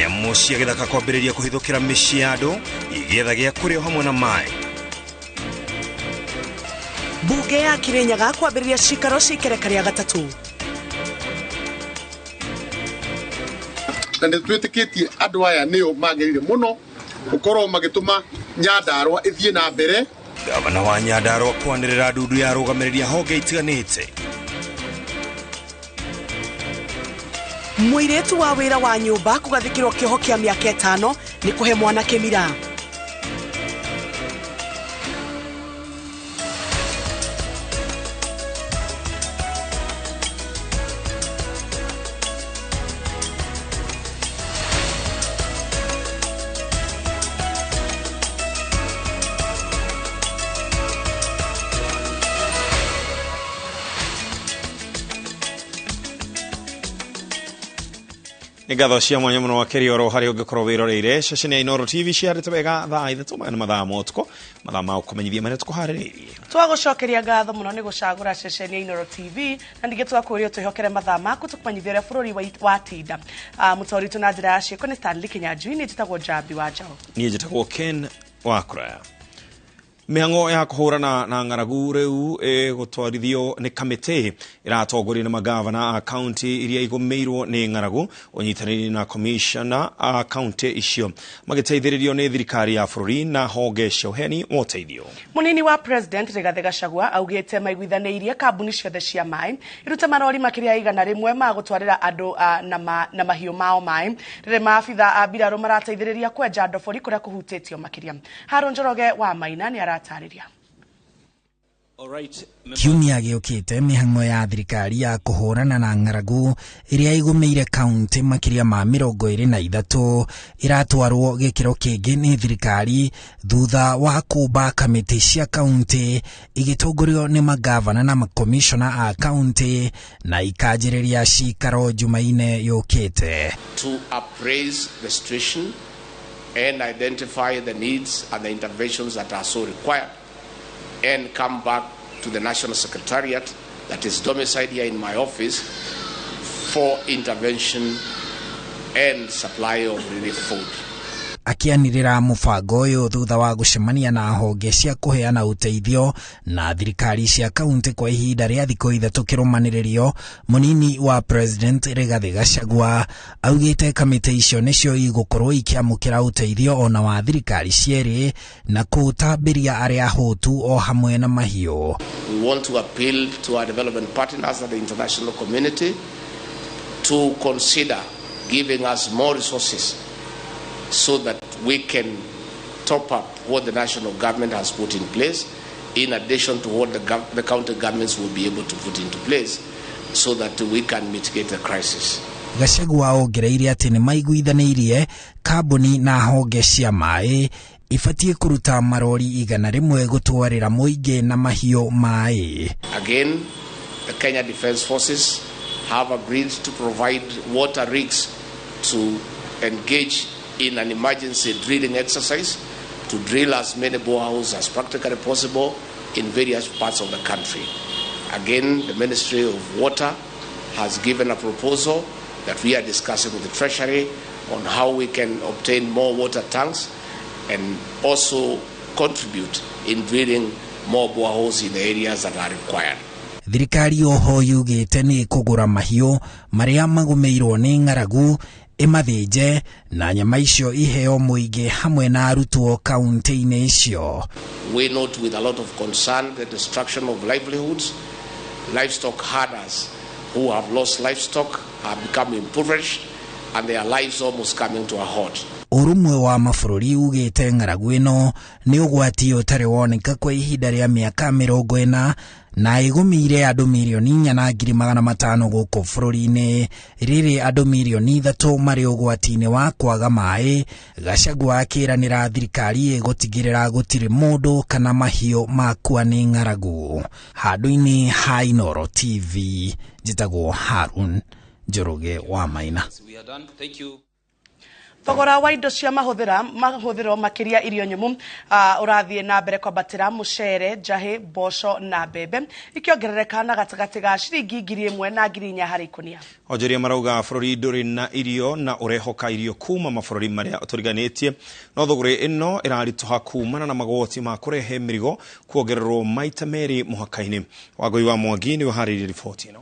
Nyamũ cia gĩthaka kwambĩrĩria kũhithũkĩra mĩciĩ ya andũ igĩetha gĩa kũrĩa hamwe na maĩ. Mbunge ya Kirinyaga kwambĩrĩria cikaro cia ikereka rĩa gatatũ. Na nĩ twĩtĩkĩtie andũ aya nĩo magĩrĩire mũno gũkorwo magĩtũma Nyandarua ĩthiĩ na mbere. Gavana wa Nyandarua kwanĩrĩra ndundu ya arũgamĩrĩri a honge itiganĩte. Mũirĩtu wa wĩra wa nyũmba kũgathĩkĩrwo kĩoho kĩa mĩaka 5 nĩ kũhe mwana kĩmira. Nĩ ngatho cia mwanya mũno makĩria oro harĩa ũngĩkorwo wĩroreire ceceni ya Inooro TV ciarĩte wega thaa 3 maya nĩ mathaa ma ũtukũ, mathaa ma gũkũmenyithia marĩa tũkũharĩrĩirie. Twagũcokeria ngatho mũno nĩ gũcagũra ceceni ya Inooro TV na ningĩ tũgakũria twĩhokere mathaa maku tũkũmenyithia ũrĩa bũrũri watinda. Mũtwari witũ na njĩra ya ciĩko nĩ Stanley Kinyanjui, niĩ njĩtagwo Njambi wa Njaũ. Niĩ njĩtagwo Ken wa Kũraya. Mĩhang'o ya kũhũrana na ng'aragu rĩu ĩgũtwarithio nĩ kamĩtĩ ĩratongorio nĩ magavana a kaunti iria igũmĩirwo nĩ ng'aragu ũnyitanĩri na komishona a kaunti icio magĩteithĩrĩrio nĩ thirikari ya bũrũri na honge cia ũheani wa ũteithio. Mũnini wa President Rigathĩ Gachagua augĩte maiguithanĩirie kambuni ciothe cia maĩ irute marori makĩria ya 100 ma gũtwarĩra andũ na mahiũ mao maĩ rĩrĩ maabitha a mbirarũ marateithĩrĩria kwenja ndobori kũrĩa kũhutĩtio makĩria. Harũ Njoroge wa Maina nĩ aratarĩria. Kiumia gĩũkĩte mĩhang'o ya thirikari ya kũhũrana na ng'aragu ĩrĩa ĩgũmĩire kaunti makĩria ma 23 ĩratwarwo gĩkĩro kĩngĩ nĩ thirikari thutha wa kũmba kamĩtĩ cia kaunti igĩtongorio nĩ magavana na makomishona a kaunti na ikanjĩrĩria cikaro Jumaine yũkĩte. To appraise the situation and identify the needs and the interventions that are so required and come back to the National Secretariat that is domiciled here in my office for intervention and supply of relief food. Akĩanĩrĩra mũbango ũyũ thutha wa gũcemania na honge cia kũheana ũteithio na thirikari cia kaunti kwa ihinda rĩa thikũ 3 kĩrũmanĩrĩrio, mũnini wa President Rigathĩ Gachagua augĩte kamĩtĩ icio nĩcio igũkorwo ikĩamũkĩra ũteithio ona wa thirikari cierĩ na kũũtambĩria arĩa ahũtu o hamwe na mahiũ. We want to appeal to our development partners and the international community to consider giving us more resources so that we can top up what the national government has put in place, in addition to what the county governments will be able to put into place, so that we can mitigate the crisis. Gachagua ongereire atĩ nĩ maiguithanĩirie kambuni na honge cia maĩ ibatiĩ kũruta marori 100 gũtwarĩra mũingĩ na mahiũ maĩ. Again, the Kenya Defence Forces have agreed to provide water rigs to engage in an emergency drilling exercise to drill as many boreholes as practically possible in various parts of the country. Again, the Ministry of Water has given a proposal that we are discussing with the Treasury on how we can obtain more water tanks and also contribute in drilling more boreholes in the areas that are required. Thirikari oho yugĩte nĩ kũgũra mahiũ marĩa magũmĩirwo nĩ ng'aragu ĩmathĩnje na nyama icio iheo mũingĩ hamwe na arutwo kaunti-inĩ icio. We note with a lot of concern the destruction of livelihoods. Livestock herders who have lost livestock have become impoverished and their lives almost coming to a halt. Ũrũmwe wa mabũrũri ugĩte ng'aragu ĩno nĩ ũgwati ũtarĩ woneka kwa ihinda rĩa mĩaka 40 na ĩgũmĩire andũ mirioni 4,500,000 gũkũ bũrũri-inĩ, rĩrĩ andũ mirioni 3 marĩ ũgwati-inĩ wa kwaga maĩ. Gachagua akĩranĩra thirikari ĩgũtigĩrĩra gũtirĩ mũndũ kana mahiũ makua nĩ ng'aragu. Handũ-inĩ ha Inooro TV, njĩtagwo Harun Njoroge wa Maina. We are done. Thank you. Thogora wa indo cia mahuthiro makiria irio nyumu urathie na mbere kwambatira mucere, njahi, mboco na mbembe ikiongerereka na gatagati ga ciringi 1,000 na 4,000 hari ikunia. Onjoria marauga bururi nduri na irio na urehoka irio kuma mabũrũri maria tũriganĩtie, no thũgũrĩ ĩno ĩrarituha kumana na magoti ma kũrehe mĩrigo kuongererwo maita merĩ mũhaka-inĩ. Wangũi wa Mwangi nĩ ũharĩirie riboti ĩno.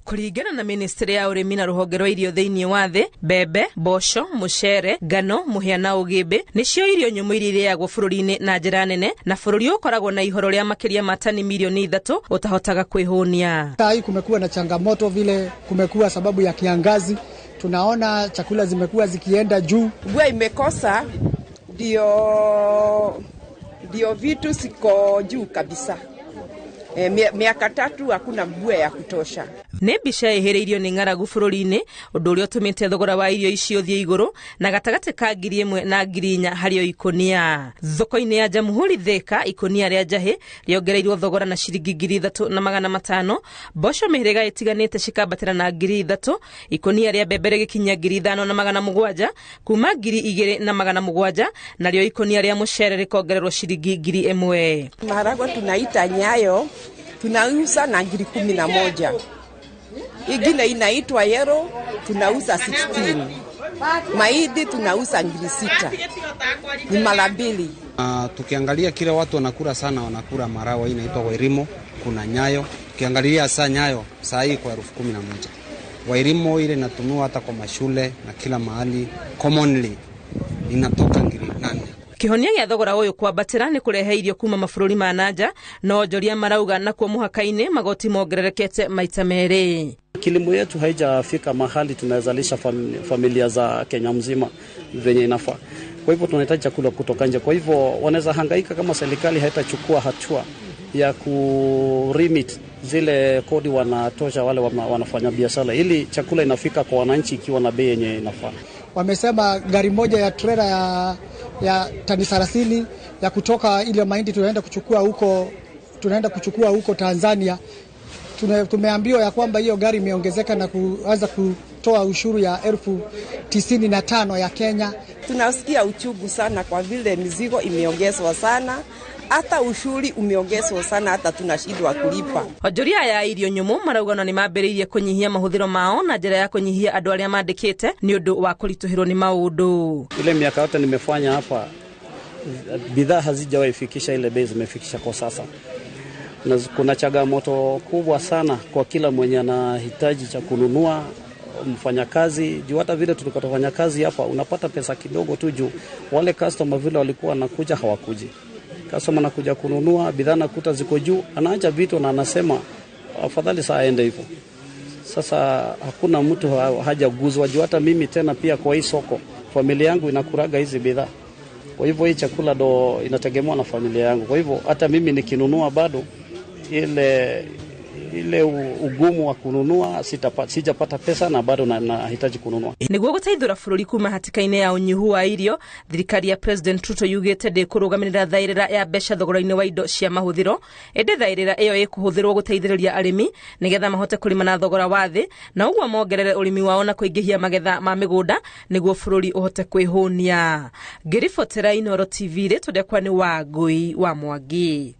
Kuringana na ministry ya urimi na ruhonge rwa irio thiini wa thi, mbembe, mboco, mucere, ngano, muhia na ugimbi nicio irio nyumu iria irĩagwo bũrũri-inĩ na njĩra nene, na bũrũri ũkoragwo na ihoro rĩa makĩria ma tani milioni 3 utahotaga kwĩhũnia. Hii kumekuwa na changamoto vile kumekuwa sababu ya kiangazi, tunaona chakula zimekuwa zikienda juu. Mvua imekosa ndio vitu siko juu kabisa. Miaka 3 hakuna mvua ya kutosha. Nĩ mbica ĩhĩrĩirio nĩ ng'aragu bũrũri-inĩ, ũndũ ũrĩa ũtũmĩte thogora wa irio ici ũthiĩ igũrũ na gatagatĩ ka 1,000 na 4,000 harĩ o ikũnia. Thoko-inĩ ya Jamhuri Thika, ikũnia rĩa njahĩ rĩongereirwo thogora na ciringi 3,500, mboco mĩhĩrĩga ĩtiganĩte cikambatĩra na 3,000, ikũnia rĩa mbembe rĩgĩkinyia 5,700 kuma 2,700, narĩo ikũnia rĩa mũcere rĩkongererwo ciringi 1,000. Maharagwe tunaita nyayo tunauza na 11,000. Ingine inaitwa yero tunauza 16. Mahindi tunauza 6,000. Ni mara mbili. Tukiangalia kile watu wanakula sana, wanakula marawa inaitwa wairimo, kuna nyayo. Tukiangalia saa nyayo saa hii kwa 11,000. Wairimo ile inatumiwa hata kwa mashule na kila mahali commonly inatoka 8,000. Kihonia gĩa thogora ũyũ kwambatĩra nĩ kũrehe irio kuma mabũrũri ma nanja, no onjoria marauga nakuo mũhaka-inĩ magoti mongererekete maita merĩ. Kilimo yetu haijafika mahali tunawezalisha familia za Kenya mzima venye inafaa. Kwa hivyo tunahitaji chakula kutoka nje. Kwa hivyo wanaweza hangaika kama serikali haitachukua hatua ya kurimit zile kodi wanatosha wale wanafanya biashara, ili chakula inafika kwa wananchi ikiwa na bei yenye inafaa. Wamesema gari moja ya trailer ya tani 30 ya kutoka ile mahindi tunaenda kuchukua huko Tanzania. Tumeambiwa ya kwamba hiyo gari imeongezeka na kuanza kutoa ushuru ya 95,000 ya Kenya. Tunasikia uchungu sana kwa vile mizigo imeongezwa sana, hata ushuru umeongezwa sana, hata tunashindwa kulipa. Onjoria aya irio nyumu marauga no nĩmambĩrĩirie kũnyihia mahũthĩro mao na njĩra ya kũnyihia andũ arĩa mandĩkĩte nĩ ũndũ wa kũritũhĩrwo nĩ maũndũ. Ile miaka yote nimefanya hapa, bidhaa hazijawahi fikisha ile bei zimefikisha kwa sasa. Na kuna changamoto kubwa sana kwa kila mwenye anahitaji cha kununua, mfanyakazi, juu hata vile tulikuwa tunafanya kazi hapa unapata pesa kidogo tu, juu wale customer vile walikuwa wanakuja hawakuji. Customer anakuja kununua bidhaa nakuta ziko juu, anaacha vitu na anasema afadhali saa aende hivyo. Sasa hakuna mtu hajaguzwa, juu hata mimi tena pia kwa hii soko familia yangu inakuraga hizi bidhaa. Kwa hivyo hii chakula ndo inategemewa na familia yangu. Kwa hivyo hata mimi nikinunua bado ile ugumu wa kununua sijapata pesa na bado nahitaji kununua. Niguo gũteithũra bũrũri kuma hatĩka-inĩ ya ũnyihu wa irio, thirikari ya President Ruto yugĩte ndĩkũrũgamĩrĩra thaĩrĩra ya mbeca thogora-inĩ wa indo cia mahũthĩro, ĩndĩ thaĩrĩra ĩyo ĩkũhũthĩrwo gũteithĩrĩria arĩmi nĩgetha mahote kũrĩma na thogora wa thĩ, na ũguo mongerere ũrĩmi wao na kũingĩhia magetha ma mĩgũnda nĩguo bũrũri ũhote kwĩhũnia. Ngĩribotera Inooro TV, rĩtwa rĩakwa nĩ Wangũi wa Mwangi.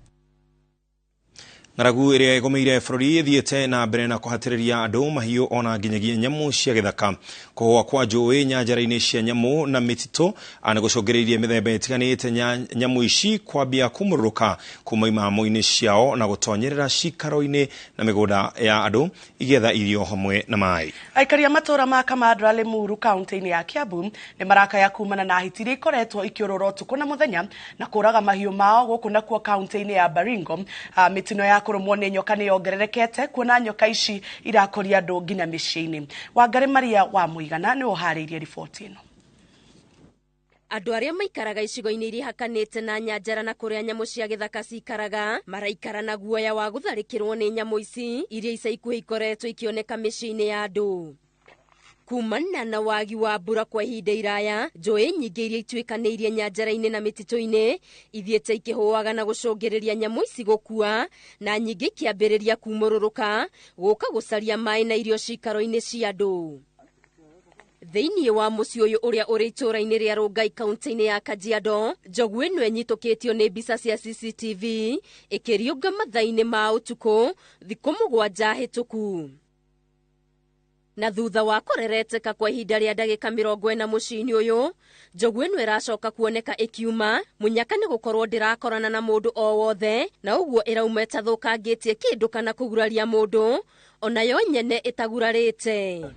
Ng'aragu ĩrĩa ĩgũmĩire bũrũri ĩthiĩte na mbere na kũhatĩrĩria andũ, mahiũ ona nginyagia nyamũ cia gĩthaka. Kũhũa kwa njũĩ nyanjara-inĩ cia nyamũ na mĩtitũ nĩ gũcũngĩrĩirie mĩthemba ĩtiganĩte nyamũ ici kwambia kũmũrũrũka kuma imamo-inĩ ciao na gũtonyerera cikaro-inĩ na mĩgũnda ya andũ igĩetha irio hamwe na maĩ. Aikari a matũũra ma Kamandra Limuru kaunti-inĩ ya Kiambu nĩ marakaya kumana na hiti iria ikoretwo ikĩũrũra ũtukũ na mũthenya na kũraga mahiũ mao gũkũ nakuo kaunti-inĩ ya Baringo. Mĩtino ya kũrũmwo nĩ nyoka nĩ yongererekete kuona nyoka ici irakoria andũ nginya mĩciĩ-inĩ. Wangari Maria wa Mũigana nĩ ũharĩirie riboti ĩno. Andũ arĩa maikaraga icigo-inĩ iria ihakanĩte na nyanjara na kũrĩa nyamũ cia gĩthaka cikaraga maraikara na guoya wa gũtharĩkĩrwo nĩ nyamũ ici iria ica ikuhĩ ikoretwo ikĩoneka mĩciĩ-inĩ ya andũ. Kumana na wagi wa mbura kwa ihinda iraya, njũĩ nyingĩ iria ituĩkanĩirie nyanjara-inĩ na mĩtitũ-inĩ ithiĩte ikĩhũaga na gũcũngĩrĩria nyamũ ici gũkua, na nyingĩ ikĩambĩrĩria kumũrũrũka gũka gũcaria maĩ na irio cikaro-inĩ cia andũ. Thĩinĩ wa mũciĩ ũyũ ũrĩa ũrĩ itũũra-inĩ rĩa Rongai kaunti-inĩ ya Kajiado, njogu ĩno ĩnyitũkĩtio nĩ mbica cia CCTV ĩkĩriũnga mathaa-inĩ ma ũtukũ thikũ 7 hĩtũku. Na thutha wa kũrereteka kwa ihinda rĩa ndagĩka 40 mũciĩ-inĩ ũyũ, njogu ĩno ĩracoka kuoneka ĩkiuma mũnyaka nĩ gũkorwo ndĩrakorana na mũndũ o wothe, na ũguo ĩrauma ĩtathũkangĩtie kĩndũ kana kũguraria mũndũ, onayo nyene ĩtagurarĩte.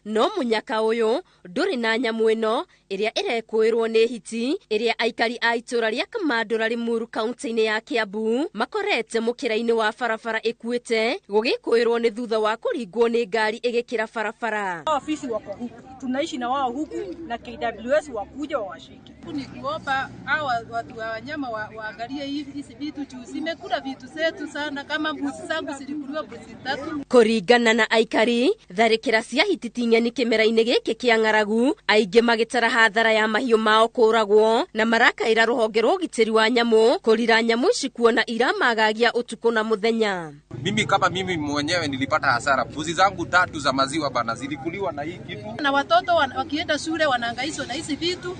No mũnyaka ũyũ ndũrĩ na nyamũ ĩno ĩrĩa ĩrekũĩrwo nĩ hiti ĩrĩa aikari a itũũra rĩa Kamandũra Limuru kaunti-inĩ ya Kiambu makorete mũkĩra-inĩ wa barabara ĩkuĩte gũgĩkũĩrwo nĩ thutha wa kũringwo nĩ ngari ĩgĩkĩra barabara. Ofisi wako huku, tunaishi na wao huku na KWS wakuja wawashike. Ni kuomba hawa watu wa wanyama waangalie hizi vitu juu zimekula vitu zetu sana, kama mbuzi zangu zilikuliwa mbuzi 3. Kũringana na aikari, tharĩkĩra cia hiti ti ng'eni kĩmera-inĩ gĩkĩ kĩa ng'aragu, aingĩ magĩtara hathara ya mahiũ mao kũragwo na marakaĩra rũhonge rwa ũgitĩri wa nyamũ kũrira nyamũ ici kuona iramagagia ũtukũ na mũthenya. Mimi kama mimi mwenyewe nilipata hasara, mbuzi zangu 3 za maziwa bana zilikuliwa na hii kitu. Na watoto wakienda shule wanahangaishwa na hizi vitu.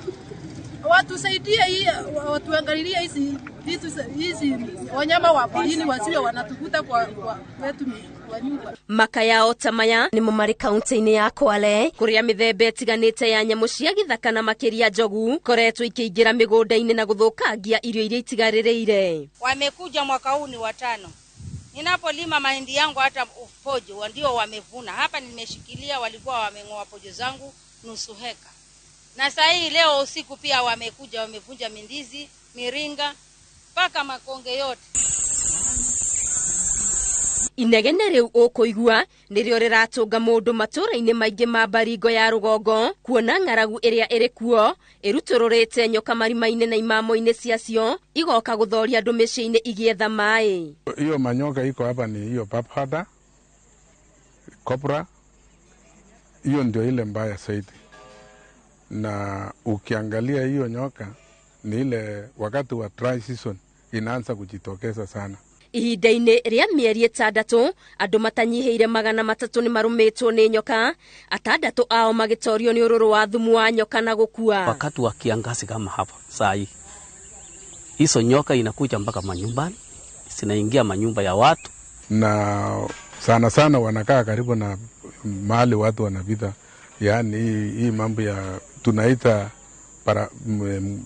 Watusaidie hii, watuangalilie hizi vitu, hizi wanyama wa porini wasiwe wanatukuta kwa wetu kwa nyumba. Maka yao tamaya nĩmo marĩ kaunti-inĩ ya Kwale kũrĩa mĩthemba ĩtiganĩte ya nyamũ cia gĩthaka na makĩria njogu koretwo ikĩingĩra mĩgũnda-inĩ na gũthũkangia irio iria itigarĩrĩire. Wamekuja mwaka huu ni 5. Ninapolima mahindi yangu hata pojo ndio wamevuna. Hapa nimeshikilia, walikuwa wameng'oa pojo zangu nusu heka. Na saa hii leo usiku pia wamekuja wamevunja mindizi, miringa mpaka makonge yote. Inegene rĩu ũkũigua nĩrĩo rĩratũnga mũndũ matũũra-inĩ maingĩ ma Baringo ya rũgongo kuona ng'aragu ĩrĩa ĩrĩ kuo ĩrutũrũrĩte nyoka marima-inĩ na imamo-inĩ ciacio igoka gũthoria andũ mĩciĩ-inĩ igĩetha maĩ. Hiyo manyoka iko hapa ni hiyo paphada, cobra, hiyo ndio ile mbaya zaidi. Na ukiangalia hiyo nyoka ni ile wakati wa dry season inaanza kujitokeza sana. Ihinda-inĩ rĩa mĩeri 6 andũ matanyihĩire 300 nĩ marũmĩtwo nĩ nyoka, 6 ao magĩtorio nĩ ũrũrũ wa thumu wa nyoka na gũkua. Wakati wa kiangazi kama hapa saa hii, hizo nyoka inakuja mpaka manyumbani, zinaingia manyumba ya watu. Na sana sana wanakaa karibu na mahali watu wanapita, yaani hii mambo ya tunaita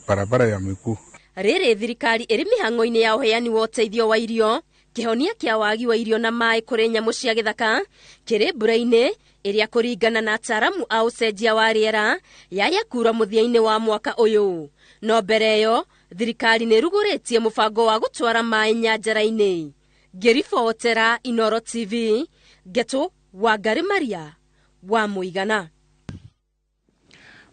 barabara ya miguu. Rĩrĩ thirikari ĩrĩ mĩhang'o-inĩ ya ũheani wa ũteithio wa irio, kĩhonia kĩa wagi wa irio na maĩ kũrĩ nyamũ cia gĩthaka kĩrĩ mbura-inĩ ĩrĩa kũringana na ataaramu a ũcenjia wa rĩera yaya kura mũthia-inĩ wa mwaka ũyũ. No mbere ĩyo thirikari nĩ ĩrugũrĩtie mũbango wa gũtwara maĩ nyanjara-inĩ. Ngĩribotera Inoro TV, Ngetu Wangari Maria wa Mũigana.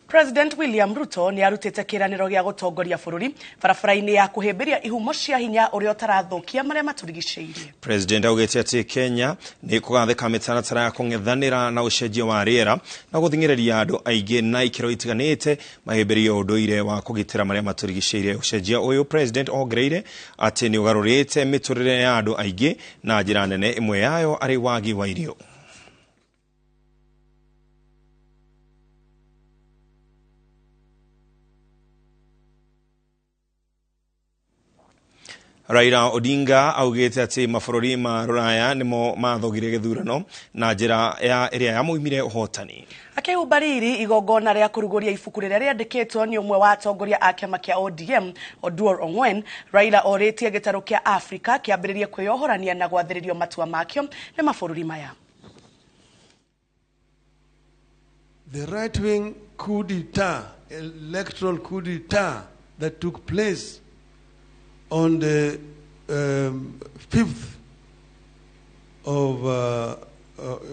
President William Ruto nĩ arutĩte kĩĩranĩro gĩa gũtongoria bũrũri barabara-inĩ ya kũhĩmbĩria ihumo cia hinya ũrĩa ũtarathũkia marĩa matũrigicĩirie. President augĩte atĩ Kenya nĩ kũgathĩka mĩtaratara ya kũng'ethanĩra na ũcenjia wa rĩera na gũthing'ĩrĩria andũ aingĩ na ikĩro itiganĩte mahĩmbĩrie ũndũire wa kũgitĩra marĩa matũrigicĩirie. Ũcenjia ũyũ President ongereire atĩ nĩ ũgarũrĩte mĩtũrĩre ya andũ aingĩ na njĩra nene, ĩmwe yayo arĩ wagi wa irio. Raila Odinga augĩte atĩ mabũrũri ma rũraya nĩmo mathogire gĩthurano na njĩra ya ĩrĩa yamuimire ũhotani. Akĩhumba riri igongona rĩa kũrugũria ibuku rĩrĩa rĩandĩkĩtwo nĩ ũmwe wa atongoria a kĩama kĩa ODM Oduor Ong'wen, Raila orĩtie gĩtarũ kĩa Afrika kĩambĩrĩrie kwĩyohorania na gwathĩrĩrio matua makĩo nĩ mabũrũri maya. The right-wing coup d'etat, electoral coup d'etat that took place on the 5th of,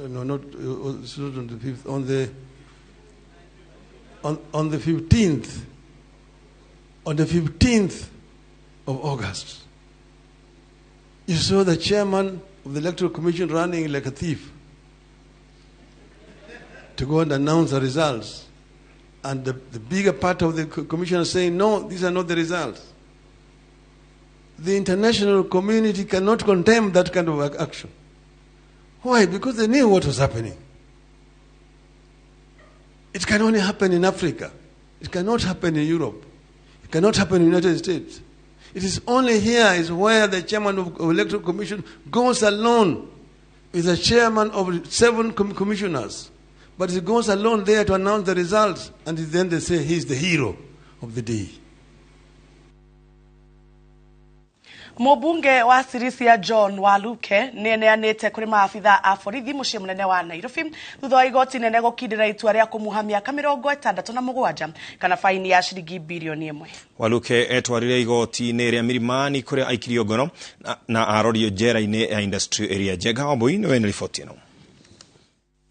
no, not, it's not on the 5th, on the 15th, on the 15th of August. You saw the chairman of the Electoral Commission running like a thief to go and announce the results. And the bigger part of the commission saying, no, these are not the results. The international community cannot condemn that kind of action. Why? Because they knew what was happening. It can only happen in Africa. It cannot happen in Europe. It cannot happen in the United States. It is only here is where the chairman of Electoral Commission goes alone with the chairman of 7 commissioners. But he goes alone there to announce the results, and then they say he's the hero of the day. Mubunge wa Sirisia John Waluke nĩeneanĩte kũrĩ maabitha a borithi mũciĩ mũnene wa Nairobi thutha wa igoti nene gũkindĩra itua rĩa kũmuha mĩaka 67 kana faini ya ciringi birioni 1. Waluke etwarire igoti-inĩ rĩa Milimani kũrĩa aikirio ngono na arorio njera-inĩ ya Industrial Area. Njenga Wambui nĩwe na riboti ĩno.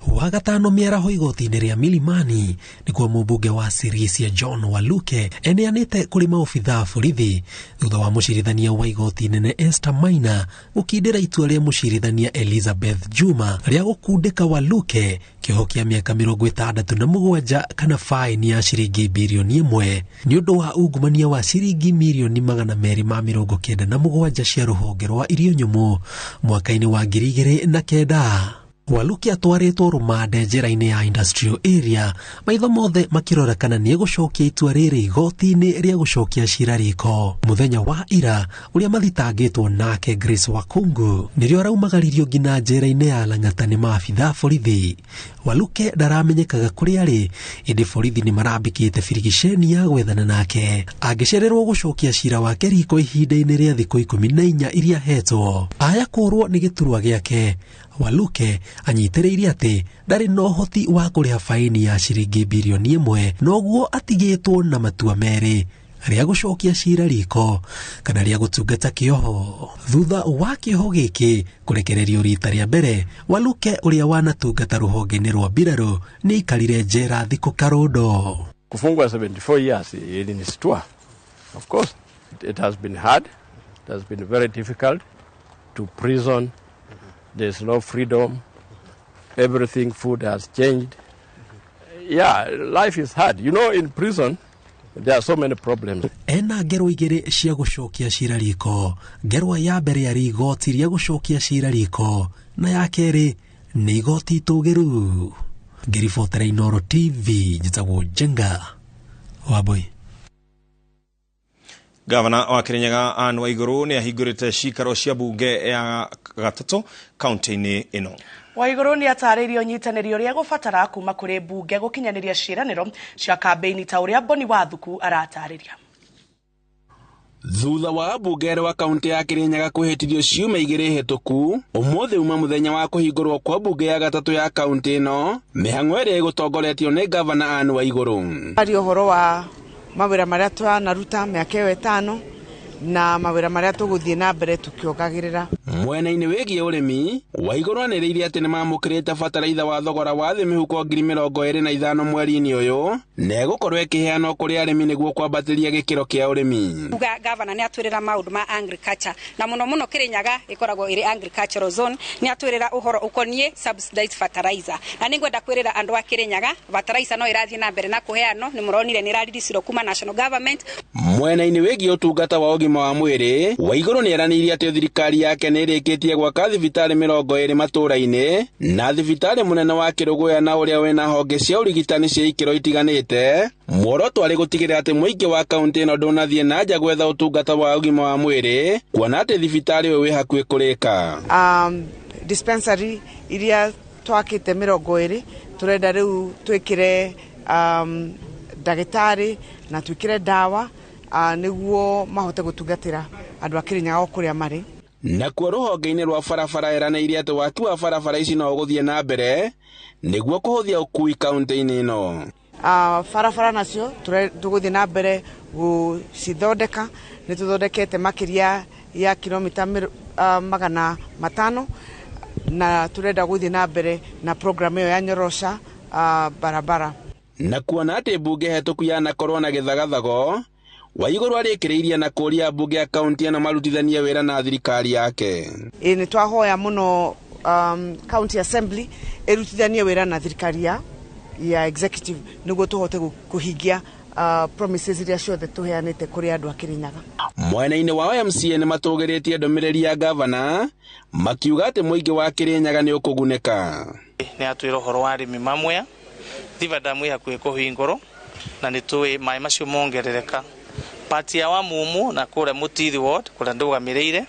Wagatano mĩaraho igoti-inĩ rĩa Milimani nĩkuo mũmbunge wa Sirisia John Waluke eneanĩte kũrĩ maobitha a borithi thutha wa mũcirithania wa igoti nene Esther Maina gũkindĩra itua rĩa mũcirithania Elizabeth Juma rĩa gũkundĩka Waluke kĩoho kĩa mĩaka 67 kana faini ya ciringi birioni 1 nĩ ũndũ wa ungumania wa ciringi mirioni 297 cia rũhonge rwa irio nyũmũ mwaka-inĩ wa 2009. Waluke atwarĩtwo rũmande njĩra-inĩ ya Industrial Area maitho mothe makĩrora kana nĩegũcokia itua rĩrĩ igoti-inĩ rĩa gũcokia cira riko. Mũthenya wa ira ũrĩa mathitangĩtwo nake Grace Wakungu nĩrĩo araumagaririo nginya njĩra-inĩ ya Lang'ata nĩ maabitha borithi. Waluke ndaramenyekaga kũrĩa arĩ ĩndĩ borithi nĩ marambĩkĩte birigiceni ya gwethana nake angĩcererwo gũcokia cira wake riko ihinda-inĩ rĩa thikũ 14 iria hetwo. Aya kũrwo nĩ gĩturwa gĩake Waluke anyitĩrĩire atĩ ndarĩ na ũhoti wa kũrĩha faini ya ciringi birioni 1 noguo atigĩtwo na matua merĩ rĩa gũcokia cira riko kana rĩa gũtungata kĩoho. Thutha wa kĩoho gĩkĩ kũrekererio rita rĩa mbere, Waluke ũrĩa wanatungata rũhonge-inĩ rwa mbirarũ nĩ aikarire njera thikũ karondo. Kufungwa 74 years ilinistua. Of course it has been hard. It has been very difficult to prison. There's no freedom. Everything, food has changed. Yeah, life is hard. You know, in prison, there are so many problems. Ena ngero igĩrĩ cia gũcokia cira riko. Ngerwa ya mbere yarĩ igoti rĩa gũcokia cira riko na ya kerĩ nĩ igoti itũgĩru. Ngĩribotera Inooro TV njĩtagwo Njenga Wambui. Gavana wa Kirinyaga Anne Waiguru nĩ ahingũrĩte cikaro cia bunge ya gatatũ kaunti-inĩ ĩno. Waiguru nĩ atarĩirie ũnyitanĩri ũrĩa gũbatara kuma kũrĩ bunge gũkinyanĩria ciĩranĩro cia kambĩini ta ũrĩa Boni Wathuku aratarĩria. Thutha wa mbunge wa kaunti ya Kirinyaga kwĩhĩtithio ciumia igĩrĩ hĩtũku, ũmũthĩ uma mũthenya wa kũhingũrwo kwa mbunge ya gatatũ ya kaunti ĩno, mĩhang'o ĩrĩa ĩgũtongoretio nĩ Gavana Anne Waiguru. Ari ũhoro wa mawĩra marĩa twanaruta mĩaka ĩyo 5 na mawĩra marĩa tũgũthiĩ na mbere tũkĩongagĩrĩra. Mwena-inĩ wĩgiĩ ũrĩmi, Waiguru anĩrĩire atĩ nĩmamũkĩrĩte bataraitha wa thogora wa thĩ mĩhuko 25,000 mweri-inĩ ũyũ na ĩgũkorwo ĩkĩheanwo kũrĩ arĩmi nĩguo kwambatĩria gĩkĩro kĩa ũrĩmi. Uga gavana nĩ atwĩrĩra maũndũ ma agriculture na mũno mũno Kirinyaga ĩkoragwo ĩrĩ agricultural zone, nĩ atwĩrĩra ũhoro ũkoniĩ subsidized fertilizer na nĩngwenda kwĩrĩra andũ a Kirinyaga fertilizer no ĩrathiĩ na mbere na kũheanwo, nĩ mũronire nĩ ĩrariricinwo kuma national government. Mwena-inĩ wĩgiĩ ũtungata wa ũgima wa mwĩrĩ, Waiguru nĩ eranĩire atĩ thirikari yake nĩ ĩrĩkĩtie gwaka thibitarĩ 20 matũũra-inĩ na thibitarĩ mũnene wa Kĩrũgũya na ũrĩa wĩna honge cia ũrigitani cia ikĩro itiganĩte. Muoroto arĩ gũtigĩrĩra atĩ mũingĩ wa kaunti ĩno ndũnathiĩ na nja gwetha ũtungata wa ũgima wa mwĩrĩ kuona atĩ thibitarĩ ũyũ wĩ hakuhĩ kũrĩka. Dispensary iria twakĩte 20 tũrenda rĩu twĩkĩre ndagĩtarĩ na twĩkĩre ndawa nĩguo mahote gũtungatĩra andũ a Kirinyaga o kũrĩa marĩ. Nakuo rũhonge-inĩ rwa barabara ĩranĩire atĩ waki wa barabara ici no ũgũthiĩ na mbere nĩguo kũhũthia ũkui kaunti-inĩ ĩno. Barabara nacio tũgũthiĩ na mbere gũcithondeka, nĩ tũthondekete makĩria ya kilomita 500 na tũrenda gũthiĩ na mbere na program ĩyo ya nyorosha barabara. Na kuona atĩ mbunge hetũku yanakorwo na gĩthagathago, Waiguru arĩkĩrĩirie na kũũria mbunge ya kaunti ĩno marutithanie wĩra na thirikari yake. Ĩ nĩ twahoya mũno county assembly ĩrutithanie wĩra na thirikari ya executive nĩguo tũhote kũhingia promises iria ciothe tũheanĩte kũrĩ andũ a Kirinyaga. Mwena-inĩ wa MCA nĩ matũgĩrĩtie ndũmĩrĩri ya gavana makiuga atĩ mũingĩ wa Kirinyaga nĩ ũkũgunĩka. Nĩ atwĩra ũhoro wa arĩmi mamwe Thiva Dam ĩ hakuhĩ kũhingũrwo na nĩ tũĩ maĩ macio mongerereka. Part ya Wamumu na kũrĩa Mũtithi ward kũrĩa ndũgamĩrĩire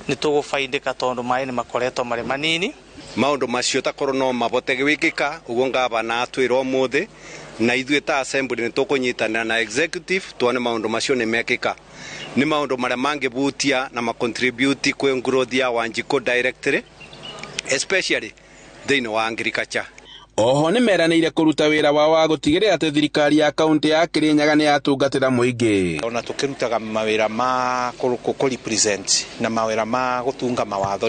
nĩ tũgũbaindĩka tondũ maĩ nĩ makoretwo marĩ manini. Maũndũ macio takorwo no mabote gwĩkĩka ũguo ngavana atwĩra ũmũthĩ, na ithuĩ ta assembly nĩ tũkũnyitanĩra na executive tuone maũndũ macio nĩ mekĩka. Nĩ maũndũ marĩa mangĩbutia na macontribute kwĩ growth ya Wanjikũ directly, especially thĩinĩ wa agriculture. Oho nĩ meranĩire kũruta wĩra wao wa gũtigĩrĩra atĩ thirikari ya kaunti ya Kirinyaga nĩ yatungatĩra mũingĩ. Ona tũkĩrutaga mawĩra ma kũ represent na mawĩra ma gũtunga mawatho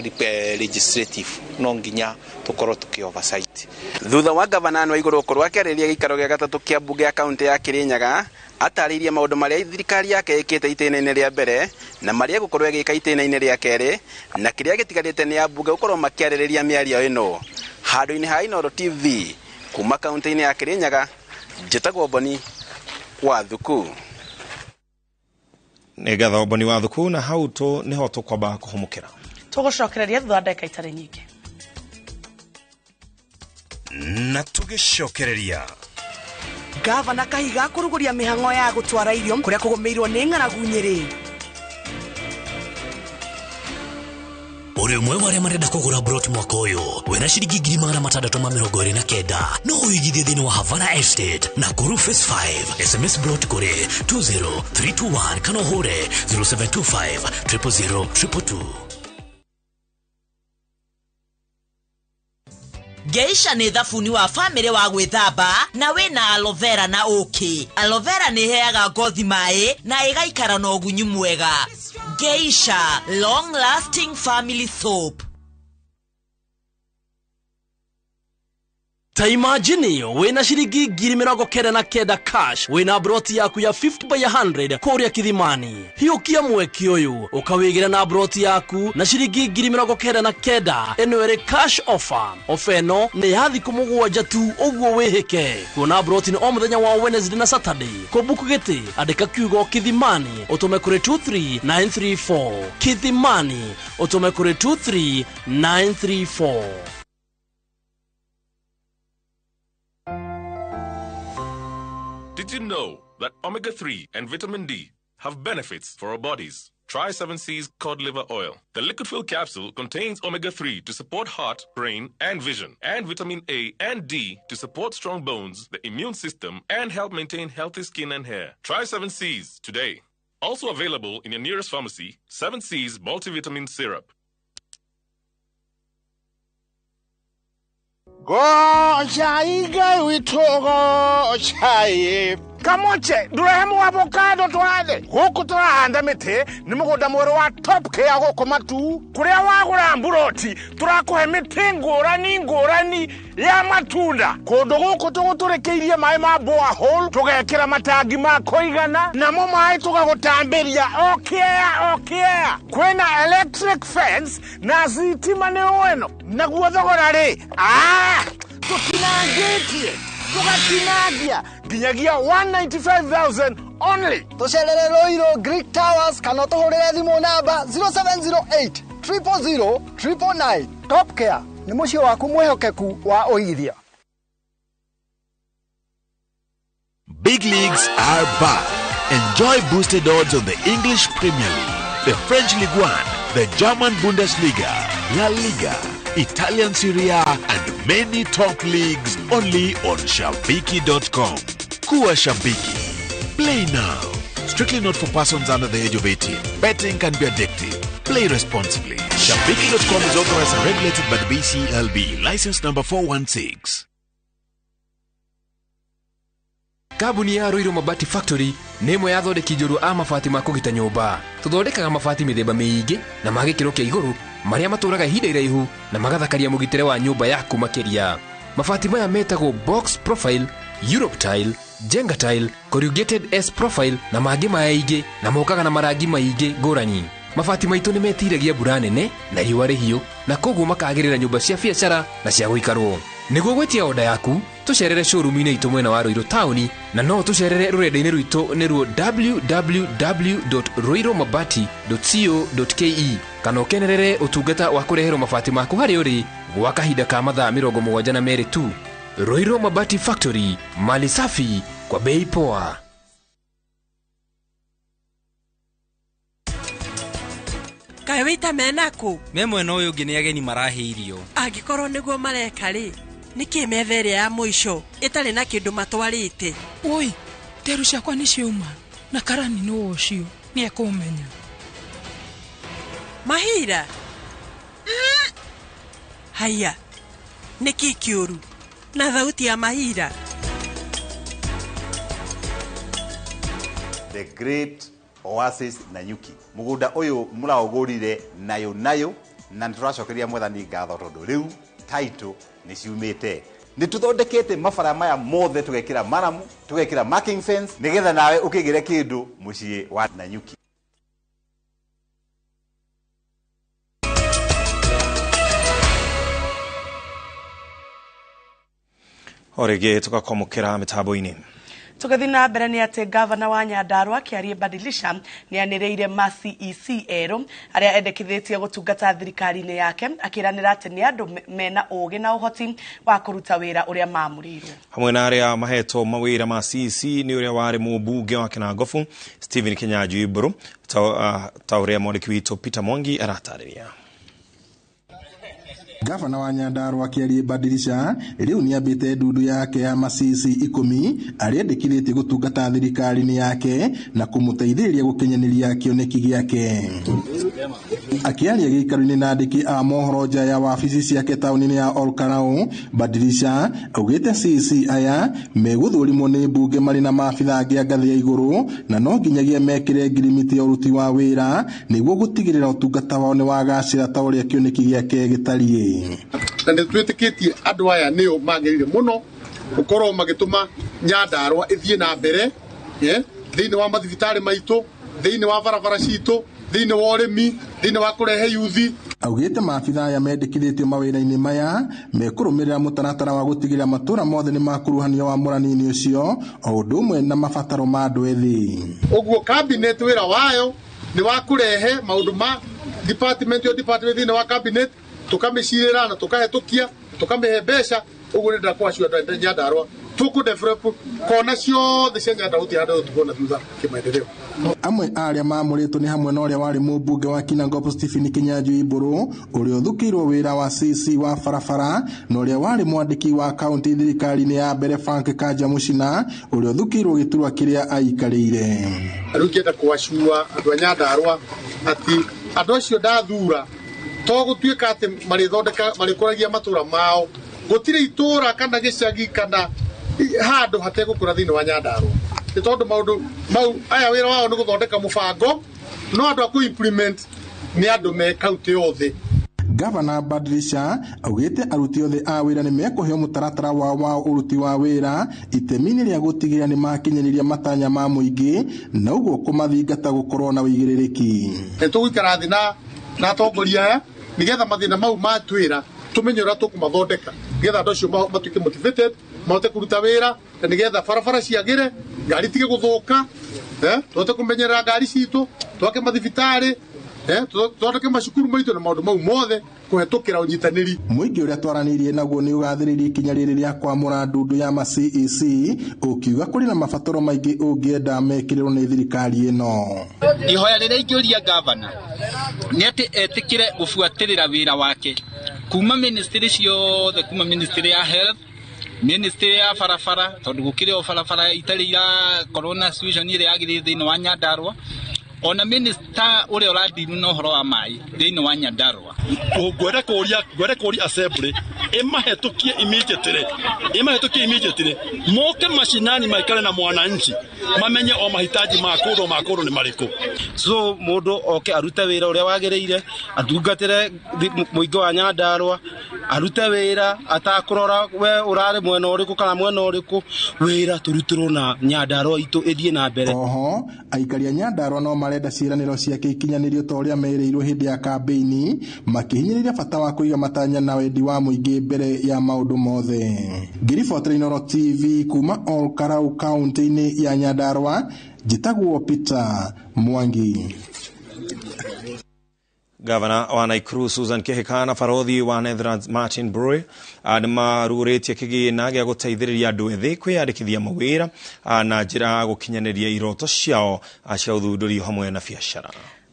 legislative, no nginya tũkorwo tũkĩ oversight. Thutha wa gavana Anne Waiguru gũkorwo akĩarĩria gĩikaro gĩa gatatũ kĩa mbunge ya kaunti ya Kirinyaga, atarĩirie maũndũ marĩa thirikari yake ĩkĩte itĩna-inĩ rĩa mbere na marĩa ĩgũkorwo ĩgĩka itĩna-inĩ rĩa kerĩ, na kĩrĩa gĩtigarĩte nĩ ambunge gũkorwo makĩarĩrĩria mĩario ĩno. Handũ-inĩ ha Inooro TV kuma kaunti-inĩ ya Kirinyaga, njĩtagwo Boni wa Thuku. Nĩ ngatho Boni wa Thuku, na hau tu nĩho tũkwamba kũhũmũkĩra. Tũgũcokereria thutha wa ndagĩka itarĩ nyingĩ. Na tũgĩcokereria Gavana Kahiga kũrugũria mĩhang'o ya gũtwara irio kũrĩa kũgũmĩirwo nĩ ng'aragu Nyĩrĩ. Ũrĩ ũmwe wa arĩa marenda kũgũra brot mwaka ũyũ wĩna ciringi 629 no ũigithie thĩinĩ wa Havana Estate na Kuru Phase 5. SMS brot kũrĩ 20321 kana ũhũre 0725 000 222. Geisha nĩ thabuni wa famĩlĩ wa gwĩthamba na wĩna aloe vera na ũkĩ. Aloe vera nĩ ĩheaga ngothi maĩ na ĩgaikara na ũgunyu mwega. Geisha long lasting family soap. Ta imagine wĩna ciringi 99,000 cash, wĩna broti yaku ya 50 by 100 kũrĩa Kithimani. Hiũkia mweke ũyũ ũkawĩgĩra na broti yaku na ciringi 99,000. Ĩno ĩrĩ cash offer. Ofa ĩno nĩ ya thikũ 7 tu ũguo wĩhĩke. Kuona broti nĩ o mũthenya wa Wednesday na Saturday. Kũbuku gĩtĩ andĩka kiugo Kithimani ũtũme kũrĩ 23934. Kithimani ũtũme kũrĩ 23934. Did you know that omega-3 and vitamin D have benefits for our bodies? Try 7C's cod liver oil. The liquid fill capsule contains omega-3 to support heart, brain, and vision, and vitamin A and D to support strong bones, the immune system, and help maintain healthy skin and hair. Try 7C's today. Also available in your nearest pharmacy, 7C's multivitamin syrup. Gocha witũ gochai kamoche ndũrehe avocado twathe gũkũ tũrahanda mĩtĩ nĩ mũgũnda mwerũ wa Top Care gũkũ Matu kũrĩa wagũra mburoti tũrakũhe mĩtĩ ngũrani ngũrani ya matunda kũndũ gũkũ tũgũtũrĩkĩirie maĩ ma borehole tũgekĩra matangi ma kũigana namo maĩ tũgagũtambĩria o kĩea o kĩea kwĩna electric fence na thitima nĩ weno naguo thogora rĩ tũtinangĩtie tũgatinangia nginyagia 195,000 only. Tũcerere Ruiru Greek Towers kana ũtũhũrĩre thimũ namba 0708 000 999. Top Care nĩ mũciĩ waku mwĩhokeku wa ũigithia. Big leagues are back. Enjoy boosted odds on the English Premier League, the French Ligue 1, the German Bundesliga, La Liga, Italian Serie A, and many top leagues only on Shabiki.com. Kuwa Shabiki. Play now. Strictly not for persons under the age of 18. Betting can be addictive. Play responsibly. Shabiki.com is authorized and regulated by the BCLB. License number 416. Kambuni ya Ruiru Mabati Factory nĩ ĩmwe ya athondeki njorua a mabati ma kũgita nyũmba. Tũthondekaga mabati mĩthemba mĩingĩ na ma gĩkĩro kĩa igũrũ marĩa matũraga ihinda iraihu na magathakaria mũgitĩre wa nyũmba yaku makĩria. Mabati maya metagwo box profile, Europe tile, Jenga tile, corrugated S profile na mangĩ maingĩ na mokaga na marangi maingĩ ngũrani. Mabati maitũ nĩ metiragia mbura nene na riũa rĩhiũ na koguo makagĩrĩra nyũmba cia biacara na cia gũikarwo. Nĩguo gwĩtia oda yaku tũcerere showroom-inĩ itũ mwena wa Ruiru taũni na no tũcerere rũrenda-inĩ rwitũ nĩruo www.ruirumabati.co.ke kana ũkenerere ũtungata wa kũreherwo mabati maku harĩa ũrĩ gwa kahinda ka mathaa 72 tu. Roiro Mabati Factory, mali safi kwa bei poa. Kaĩ wĩta menakũ? Me mwena ũyũ ũngĩ nĩ ageni marahe irio. Angĩkorwo nĩguo mareka rĩ, nĩkĩ metha ĩrĩa ya mũico ĩtarĩ na kĩndũ matwarĩte? Oi, nderu ciakwa nĩ ciauma na karani nũ ũcio nĩekũmenya. Mahira? Haiya, nĩkĩ kĩũru na thauti ya Mahira? The Great Oasis Nanyuki mugunda uyu muraugurire nayo nayo na nituracokeria mwathani ngatho tondu riu title ni ciumite ni tuthondekete mabara maya mothe tugekira maramu tugekira marking fence nigetha nawe ukigire kindu mucii wa Nanyuki. Orege tugakwamukira mitambo-ini. Tugathi na mbere ni ati gavana wa Nyandarua Kiarie Badilisha ni anĩrĩire ma CEC erũ arĩa endekithĩtie gũtungata thirikari-inĩ yake akĩranĩra atĩ nĩ andũ mena ũũgĩ na ũhoti wa kũruta wĩra ũrĩa maamũrĩirwo. Hamwe na arĩa mahetwo mawĩra ma CEC nĩ ũrĩa warĩ mũmbunge wa Kinangofu Stephen Kinyanjui Mburu ta ũrĩa mwandĩki witũ Peter Mwangi aratarĩria. Gavana wa Nyandarua Kiarie Badilisha riu niambite ndundu yake ya masisi 10 aria endekithĩtie gũtungata thirikari-inĩ yake na kũmũteithĩrĩria gũkinyanĩria kĩoneki gĩake. Akĩaria gĩikaro-inĩ na andĩki a mohoro nja ya wabici ciake taũni-inĩ ya Olkalau, Badilisha augĩte CC aya megũthũrimwo nĩ mbunge marĩ na maabitha angĩ a ngathĩ ya igũrũ na no nginyagia mekĩre ngirimiti ya ũruti wa wĩra nĩguo gũtigĩrĩra ũtungata wao nĩ wagacĩra ta ũrĩa kĩoneki gĩake gĩtariĩ. Na nä twä tä kä tie andå aya nä o magä rä ire må no gå korwo magä tå ma Nyandarua ä thiä na mbere thä inä wa mathibitarä maitå thä inä wa barabara citå thä inä wa å rä mi thä inä wa kå rehe yuthi. Augĩte maabitha aya mendekithĩtio mawĩra-inĩ maya mekũrũmĩrĩra mũtaratara wa gũtigĩrĩra matũra mothe nĩ makuruhanio wamũrani-inĩ ũcio o ũndũ ũmwe na mabataro ma andũ ethĩ. Ũguo cabinet wĩra wayo nĩ wa kũrehe maũndũ ma department yo department thĩinĩ wa cabinet tukamicirira na tukahetukia tukamihe mbeca uguo ni ndakwacio andu a Nyandarua tuku develop kona ciothe cia Nyandarua gũtirĩ handũ tũkuona thutha kĩmaendeleo. Amwe a arĩa maamũrĩtwo nĩ hamwe na ũrĩa warĩ mũmbunge wa Kinangop Stephen Kinyanjui Mburu ũrĩa ũthukĩirwo wĩra wa CC wa barabara na ũrĩa warĩ mwandĩki wa kaunti thirikari-inĩ ya mbere Frank Kanja Mũcina ũrĩa ũthukĩirwo gĩturwa kĩrĩa aikarĩire. Rĩu ngĩenda kwacua andũ a Nyandarua atĩ andũ acio ndathura to gũtuĩka atĩ marĩthondeka marĩkũragia matũra mao gũtirĩ itũra kana gĩcagi kana handũ hategũkũra thĩinĩ wa Nyandarua nĩ tondũ maũndũ mau aya wĩra wao nĩ gũthondeka mũbango no andũ a kũ-implement nĩ andũ me kaunti yothe. Gavana Badilisha augĩte aruti othe a wĩra nĩ mekũheo mũtaratara wao wa ũruti wa wĩra itemi-inĩ rĩa gũtigĩrĩra nĩ makinyanĩria matanya ma mũingĩ na ũguo kũmathingata gũkorwo na ũigĩrĩrĩki. Nĩ tũgũikara thĩ na atongoria aya nigetha mathĩna mau matwĩra tumenye ũrĩa tũkũmathondeka nigetha andũ acio matuĩke motivated mahote kũruta wĩra na nigetha barabara ciagĩre ngari itige gũthũka tũhote kũmenyerera ngari citũ twake mathibitarĩ tũthondeke macukuru maitũ na maũndũ mau mothe kũhetũkĩra ũnyitanĩri. Mũingĩ ũrĩa twaranĩirie naguo nĩ ũgathĩrĩirie ikinya rĩrĩ rĩa kwamũra ndundu ya ma CEC ũkiuga kũrĩ na mabataro maingĩ ũngĩenda mekĩrĩrwo nĩ thirikari ĩno. Ihoya rĩrĩa ingĩũria gavana nĩ atĩ etĩkĩre gũbuatĩrĩra wĩra wake kuma ministry ciothe kuma ministry ya health ministry ya barabara tondũ gũkĩrĩ o barabara itarĩ irakorwo na situation ĩrĩa yagĩrĩire thĩinĩ wa Nyandarua ona minister ũrĩa ũradiru na ũhoro wa maĩ thĩinĩ wa Nyandarua. Ngwenda kũria assembly ĩmahetũkie immediately moke mashinani maikare na mwananchi mamenye o mahitaji ma kũndũ ma kũndũ nĩ marĩkũ. So mũndũ oke arute wĩra ũrĩa wagĩrĩire atungatĩre mũingĩ wa Nyandarua arute wĩra atakũrora we ũrarĩ mwena ũrĩkũ kana mwena ũrĩkũ wĩra tũrutĩrwo na Nyandarua itũ ĩthiĩ na mbere. Oho aikari a Nyandarua no marenda ciĩranĩro ciake ikinyanĩrio ta ũrĩa merĩirwo hĩndĩ ya kambĩini makĩhinyĩrĩria bata wa kũiga matanya na wendi wa mũingĩ mbere ya maũndũ mothe. Ngĩribotera Inooro TV kuma Olkalau kaunti-inĩ ya Nyandarua njĩtagwo Peter Mwangi. Gavana wa Nakuru Susan Kihika na barothi wa Netherlands Martin Broy nĩ marugũrĩtie kĩgĩna gĩa gũteithĩrĩria andũ ethĩ kwĩyandĩkithia mawĩra na njĩra ya gũkinyanĩria iroto ciao cia ũthundũri hamwe na biacara.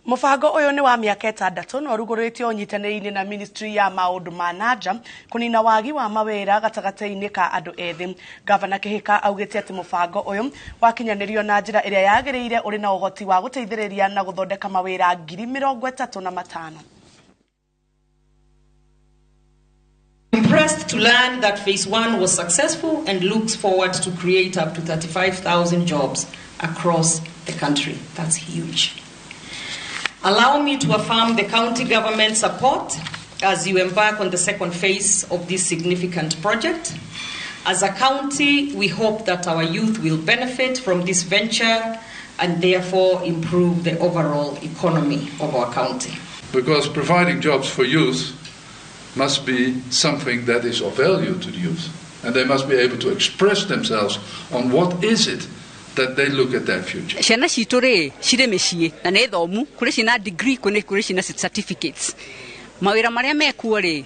Mũbango ũyũ nĩ wa mĩaka 6 na ũrugũrĩtio ũnyitanĩri-inĩ na Ministry ya maũndũ ma nanja kũnina wagi wa mawĩra gatagatĩ-inĩ ka andũ ethĩ. Gavana Kihika augĩte atĩ mũbango ũyũ wakinyanĩrio na njĩra ĩrĩa yagĩrĩire ũrĩ na ũhoti wa gũteithĩrĩria na gũthondeka mawĩra 35,000. Impressed to learn that phase 1 was successful and looks forward to create up to 35,000 jobs across the country. That's huge. Allow me to affirm the county government support as you embark on the second phase of this significant project. As a county, we hope that our youth will benefit from this venture and therefore improve the overall economy of our county. Because providing jobs for youth must be something that is of value to the youth. And they must be able to express themselves on what is it that they look at their future. Ciana citũ rĩ cirĩ mĩciĩ na nĩ thomu, kũrĩ ciĩna degree, kũrĩ ciĩna certificates. Mawĩra marĩa mekuo rĩ,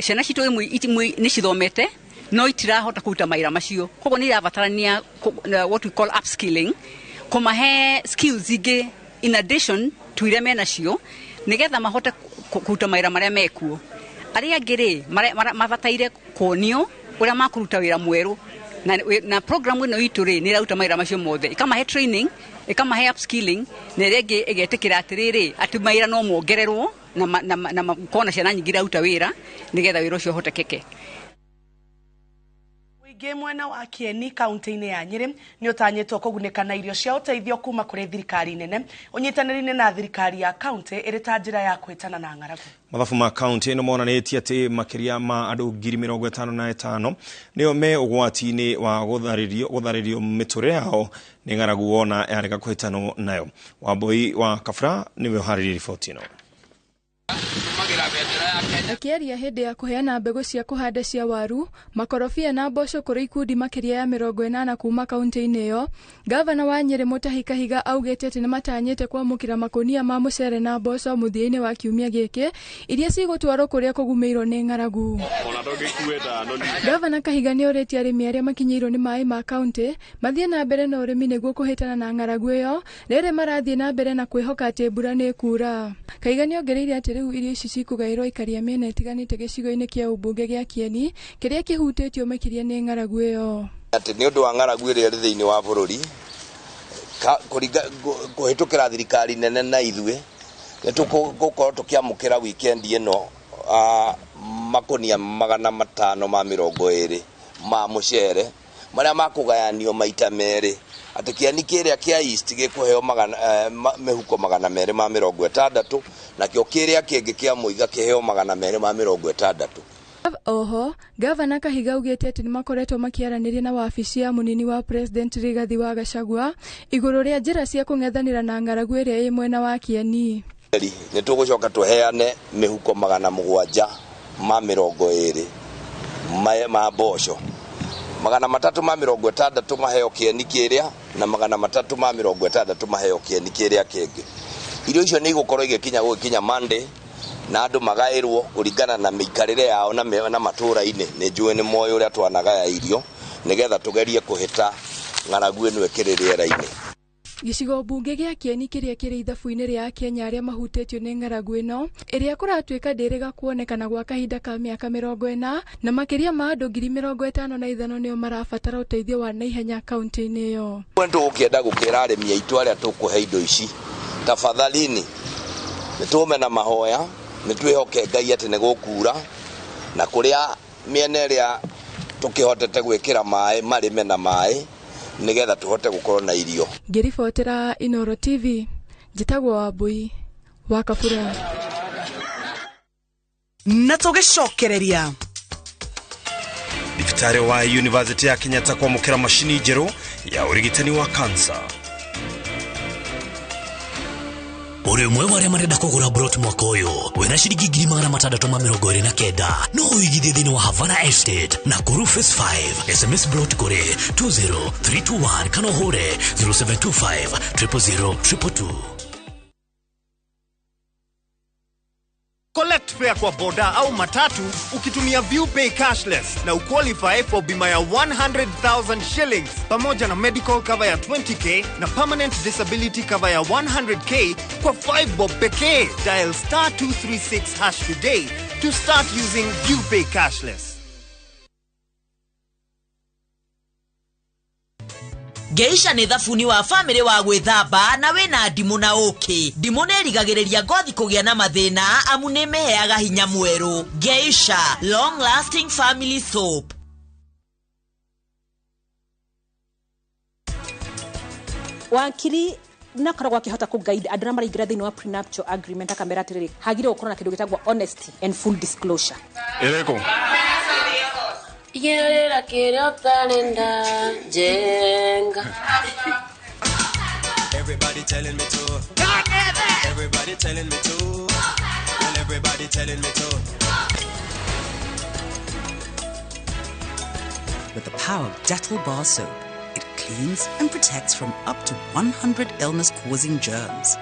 ciana citũ nĩ cithomete no itirahota kũruta mawĩra macio, koguo nĩ irabatarania what we call upskilling, kũmahe skills ingĩ in addition to iria menacio nĩgetha mahote kũruta mawĩra marĩa mekuo. Arĩa angĩ rĩ mabataire kuonio ũrĩa makũruta wĩra mwerũ na program ĩno itũ rĩ nĩ ĩraruta mawĩra macio mothe, ĩkamahe training, ĩkamahe upskilling, na ĩrĩa ĩngĩ ĩgetĩkĩra atĩrĩrĩ atĩ mawĩra no mongererwo na gũkorwo na ciana nyingĩ iraruta wĩra nĩgetha wĩra ũcio ũhotekeke. Mũingĩ mwena wa Kieni kaunti-inĩ ya Nyĩrĩ nĩ ũtanyĩtwo kũgunĩka na irio cia ũteithio kuma kũrĩ thirikari nene ũnyitanĩri-inĩ na thirikari ya kaunti ĩrĩ ta njĩra ya kũhĩtana na ng'aragu. Mathabu ma kaunti ĩno monanĩtie atĩ makĩria ma andũ 55,000 nĩo me ũgwati-inĩ wa gũtharĩrio mĩtũrĩre yao nĩ ng'aragu wona yarega kũhĩtanwo nayo. Wambui wa Kabura nĩwe ũharĩirie riboti ĩno. Akĩaria hĩndĩ ya kũheana mbegũ cia kũhanda cia waru, makorobia na mboco kũrĩ ikundi makĩria ya 80 kuma kaunti-inĩ ĩyo, gavana wa Nyĩrĩ Mutahi Kahiga augĩte atĩ nĩmatanyĩte kwamũkĩra makũnia ma mũcere na mboco mũthia-inĩ wa kiumia gĩkĩ iria cigũtwarwo kũrĩa kũgũmĩirwo nĩ ng'aragu. Gavana Kahiga nĩorĩtie arĩmi arĩa makinyĩirwo nĩ maĩ ma kaunti mathiĩ na mbere na ũrĩmi nĩguo kũhĩtana na ng'aragu ĩyo rĩrĩ marathiĩ na mbere na kwĩhoka atĩ mbura nĩ ĩkuura. Kahiga nĩongereire atĩ rĩu irio ici cikũgaĩrwo aikari a mĩena ĩtiganĩte gĩcigo-inĩ kĩa ũmbunge gĩa Kieni kĩrĩa kĩhutĩtio makĩria nĩ ng'aragu ĩyo. Atĩ nĩ ũndũ wa ng'aragu ĩrĩa ĩrĩ thĩinĩ wa bũrũri kũhĩtũkĩra thirikari nene na ithuĩ nĩ tũgũkorwo tũkĩamũkĩra weekend ĩno makũnia 520 ma mũcere marĩa makũgayanio maita merĩ, atĩ kĩeni kĩrĩa kĩa East gĩkũheo mĩhuko 260 nakĩo kĩrĩa kĩngĩ kĩa Mũiga kĩheo 260. Oho, Gavana Kahiga augĩte atĩ nĩmakoretwo makĩaranĩria na wabici ya mũnini wa President Rigathi wa Gachagua igũrũ rĩa njĩra cia kũng'ethanĩra na ng'aragu ĩrĩa ĩ mwena wa Kieni. Nĩ tũgũcoka tũheane mĩhuko 720 ma mboco, 360 maheo Kieni kĩrĩa na 360 maheo Kieni kĩrĩa kĩngĩ. Irio icio nĩ igũkorwo igĩkinya gũgĩkinya Monday na andũ magaĩrwo kũringana na mĩikarĩre yao na matũũra-inĩ. Nĩ njũĩ nĩ moĩ ũrĩa twanagaya irio nĩgetha tũgerie kũhĩta ng'aragu ĩno ĩkĩrĩ rĩera-inĩ. Gĩcigo mbunge gĩa Kieni kĩrĩa kĩrĩ ithabu-inĩ rĩa Kenya arĩa mahutĩtio nĩ ng'aragu ĩno ĩrĩa kũratuĩka ndĩrĩga kuonekana gwa kahinda ka mĩaka 40 na makĩria ma andũ 55,000 nĩo marabatara ũteithio wa naihenya kaunti-inĩ ĩyo. Tũgũkĩenda gũkĩra arĩmi aitũ arĩa tũkũhe indo ici tafadhalini nĩ tũme na mahoya, nĩ twĩhoke Ngai atĩ nĩ gũkura na kũrĩa mĩena ĩrĩa tũkĩhotete gwĩkĩra maĩ marĩme na maĩ nĩgetha tũhote gũkorwo na irio. Ngĩribotera Inoro TV, njĩtagwo Wambui wa Kabura. Na tũgĩcokereria thibitarĩ wa University ya Kenyatta kwamũkĩra macini njerũ ya ũrigitani wa kansa. Ũrĩ ũmwe wa arĩa marenda kũgũra brot mwaka ũyũ wĩna ciringi 629 no ũigithie thĩinĩ wa Havana Estate na Nakuru Phase 5. SMS brot kũrĩ 20321 kana ũhũre 0725 000 222. fare kwa boda au matatu ukitumia ViewPay cashless na uqualify for bima ya 100,000 shillings pamoja na medical cover ya 20k na permanent disability cover ya 100k kwa 5 bob pekee. Dial star 236 hash today to start using ViewPay cashless. Geisha nĩ thabuni wa famĩlĩ wa gwĩthamba na wĩna ndimũ na ũkĩ. Ndimũ nĩ ĩrigagĩrĩria ngothi kũgĩa na mathĩna amu nĩ ĩmĩheaga hinya mwerũ. Geisha long lasting family soap. Wakiri nakoragwo akĩhota kũ guide andũ arĩa maraingĩra thĩinĩ wa prenuptial agreement akamera atĩrĩrĩ, hagĩrĩirwo gũkorwo na kĩndũ gĩtagwo honesty and full disclosure. Ĩrĩkũ? Igĩrĩra kĩrĩa ũtarenda njenga. Everybody telling me to. Everybody telling me to. Well, everybody telling me to. With the power of Dettol bar soap, it cleans and protects from up to 100 illness-causing germs.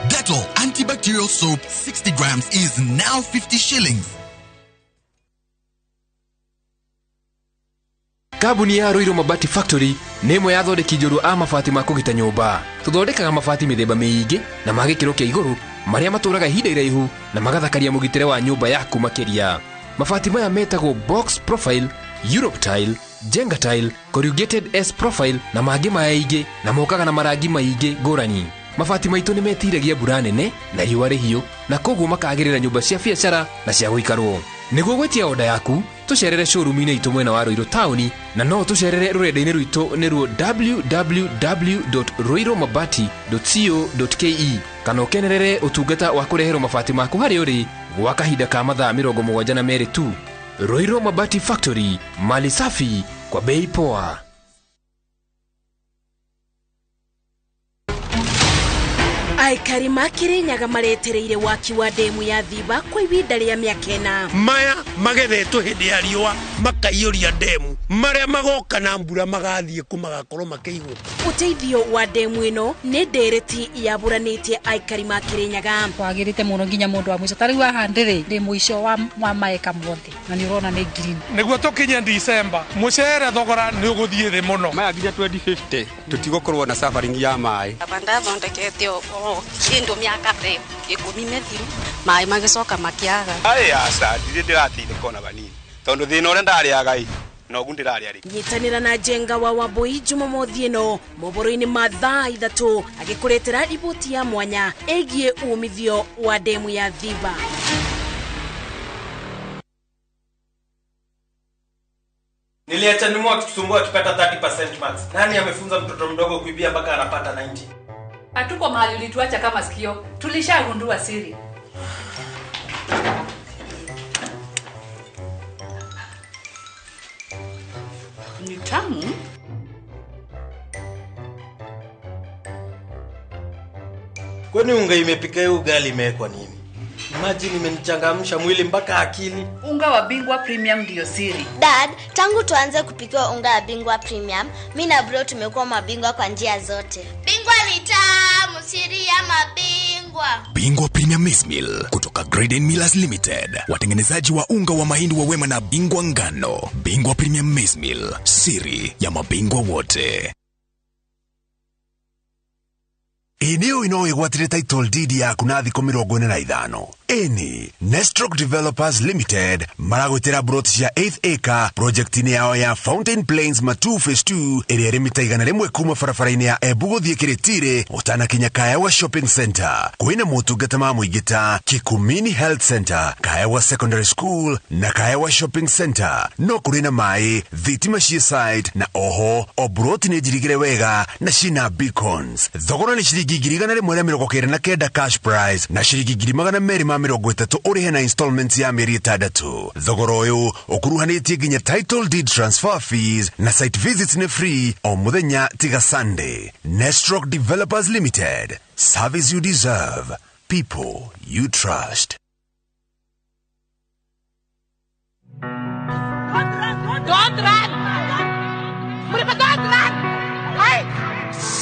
Dettol antibacterial soap 60 grams is now 50 shillings. Kambuni ya Ruiru Mabati Factory nĩ ĩmwe ya athondeki njorua a mabati ma kũgita nyũmba. Tũthondekaga mabati mĩthemba mĩingĩ na ma gĩkĩro kĩa igũrũ marĩa matũraga ihinda iraihu na magathakaria mũgitĩre wa nyũmba yaku makĩria. Mabati maya metagwo box profile, Europe tile, Jenga tile, corrugated S profile na mangĩ maingĩ na mokaga na marangi maingĩ ngũrani. Mabati maitũ nĩ metiragia mbura nene na riũa rĩhiũ na koguo makagĩrĩra nyũmba cia biacara na cia gũikarwo. Nĩguo gwĩtia oda yaku, tũcerere showroom-inĩ itũ mwena wa Ruiru taũni na no tũcerere rũrenda-inĩ rwitũ nĩruo www.ruirumabati.co.ke kana ũkenerere ũtungata wa kũreherwo mabati maku harĩa ũrĩ gwa kahinda ka mathaa 72 tu. Ruiru Mabati Factory, mali safi kwa bei poa. Aikari ma Kirinyaga maretereire waki wa demu ya Thiba kwa ibinda rĩa mĩaka ĩna. Maya magethetwo hĩndĩ ya riũa makaiyũria demu, marĩa magoka na mbura magathiĩ kũ magakorwo makĩigwo. Ũteithio wa demu ĩno nĩ ndereti yabũranĩtie aikari ma Kirinyaga. Kwagĩrĩte mũno nginya mũndũ wa mũico ta rĩu haha ndĩrĩ ndĩ mũico wa maeka mothe na nĩ ũrona nĩ green. Nĩguo tũkinye December mũcere thogora nĩ ũgũthiĩ thĩ mũno. Maya nginya 2050 tũtigũkorwo na suffering ya maĩ. Baba ndathondekete kindu miaka 10 methiru maĩ magĩcoka makĩaga. Ai aca ndirĩ ndĩrateithĩka ona banini tondũ thĩna ũrĩa ndarĩaga ĩ nogu ndĩrarĩa rĩ. Nyitanĩra na Njenga wa Wambui Jumamothi ĩno mohoro-inĩ ma thaa 3 agĩkũretera riboti ya mwanya ĩgiĩ umithio wa demu ya Thiba. Niliacha nimu akitusumbua akipata 30% marks. Nani amefunza mtoto mdogo kuibia mpaka anapata 90? Hatuko mahali ulituacha kama sikio. Tulishagundua siri. Ni tamu. Kwani unga imepika hiyo ugali imewekwa nini? Imagine imenichangamsha mwili mpaka akili. Unga wa Bingwa Premium ndio siri. Dad, tangu tuanze kupikiwa unga wa Bingwa Premium, mimi na bro tumekuwa mabingwa kwa njia zote. Bingwa ni tamu, siri ya mabingwa. Bingwa Premium Maize Meal kutoka Graden Millers Limited, watengenezaji wa unga wa mahindi wa Wema na Bingwa Ngano. Bingwa Premium Maize Meal, siri ya mabingwa wote. Eneo inoigwatire title deed yaku na thikũ 45. Eni Nestrock Developers Limited maragwĩtĩra broti cia 8th acre project-inĩ yao ya Fountain Plains Matu Phase 2 ĩrĩa ĩrĩ mita 101 kuma barabara-inĩ ya Embu gũthiĩ Kĩrĩtĩrĩ ũtanakinya Kaewa Shopping Center. Kwĩna motungata ma mũingĩ ta Kikumini Health Center, Kaewa Secondary School na Kaewa Shopping Center. No kũrĩ na maĩ, thitima ciĩ site na oho o broti nĩ njirigĩre wega na cina beacons. Thogora nĩ ciringi 1,199 cash prize na ciringi 230 ũrĩhe na installments ya mĩeri 6. Thogora ũyũ ũkuruhanĩtie nginya title deed transfer fees na site visits nĩ free o mũthenya tiga Sunday. Nestrock Developers Limited, service you deserve, people you trust. Don't run! Don't run! Hey!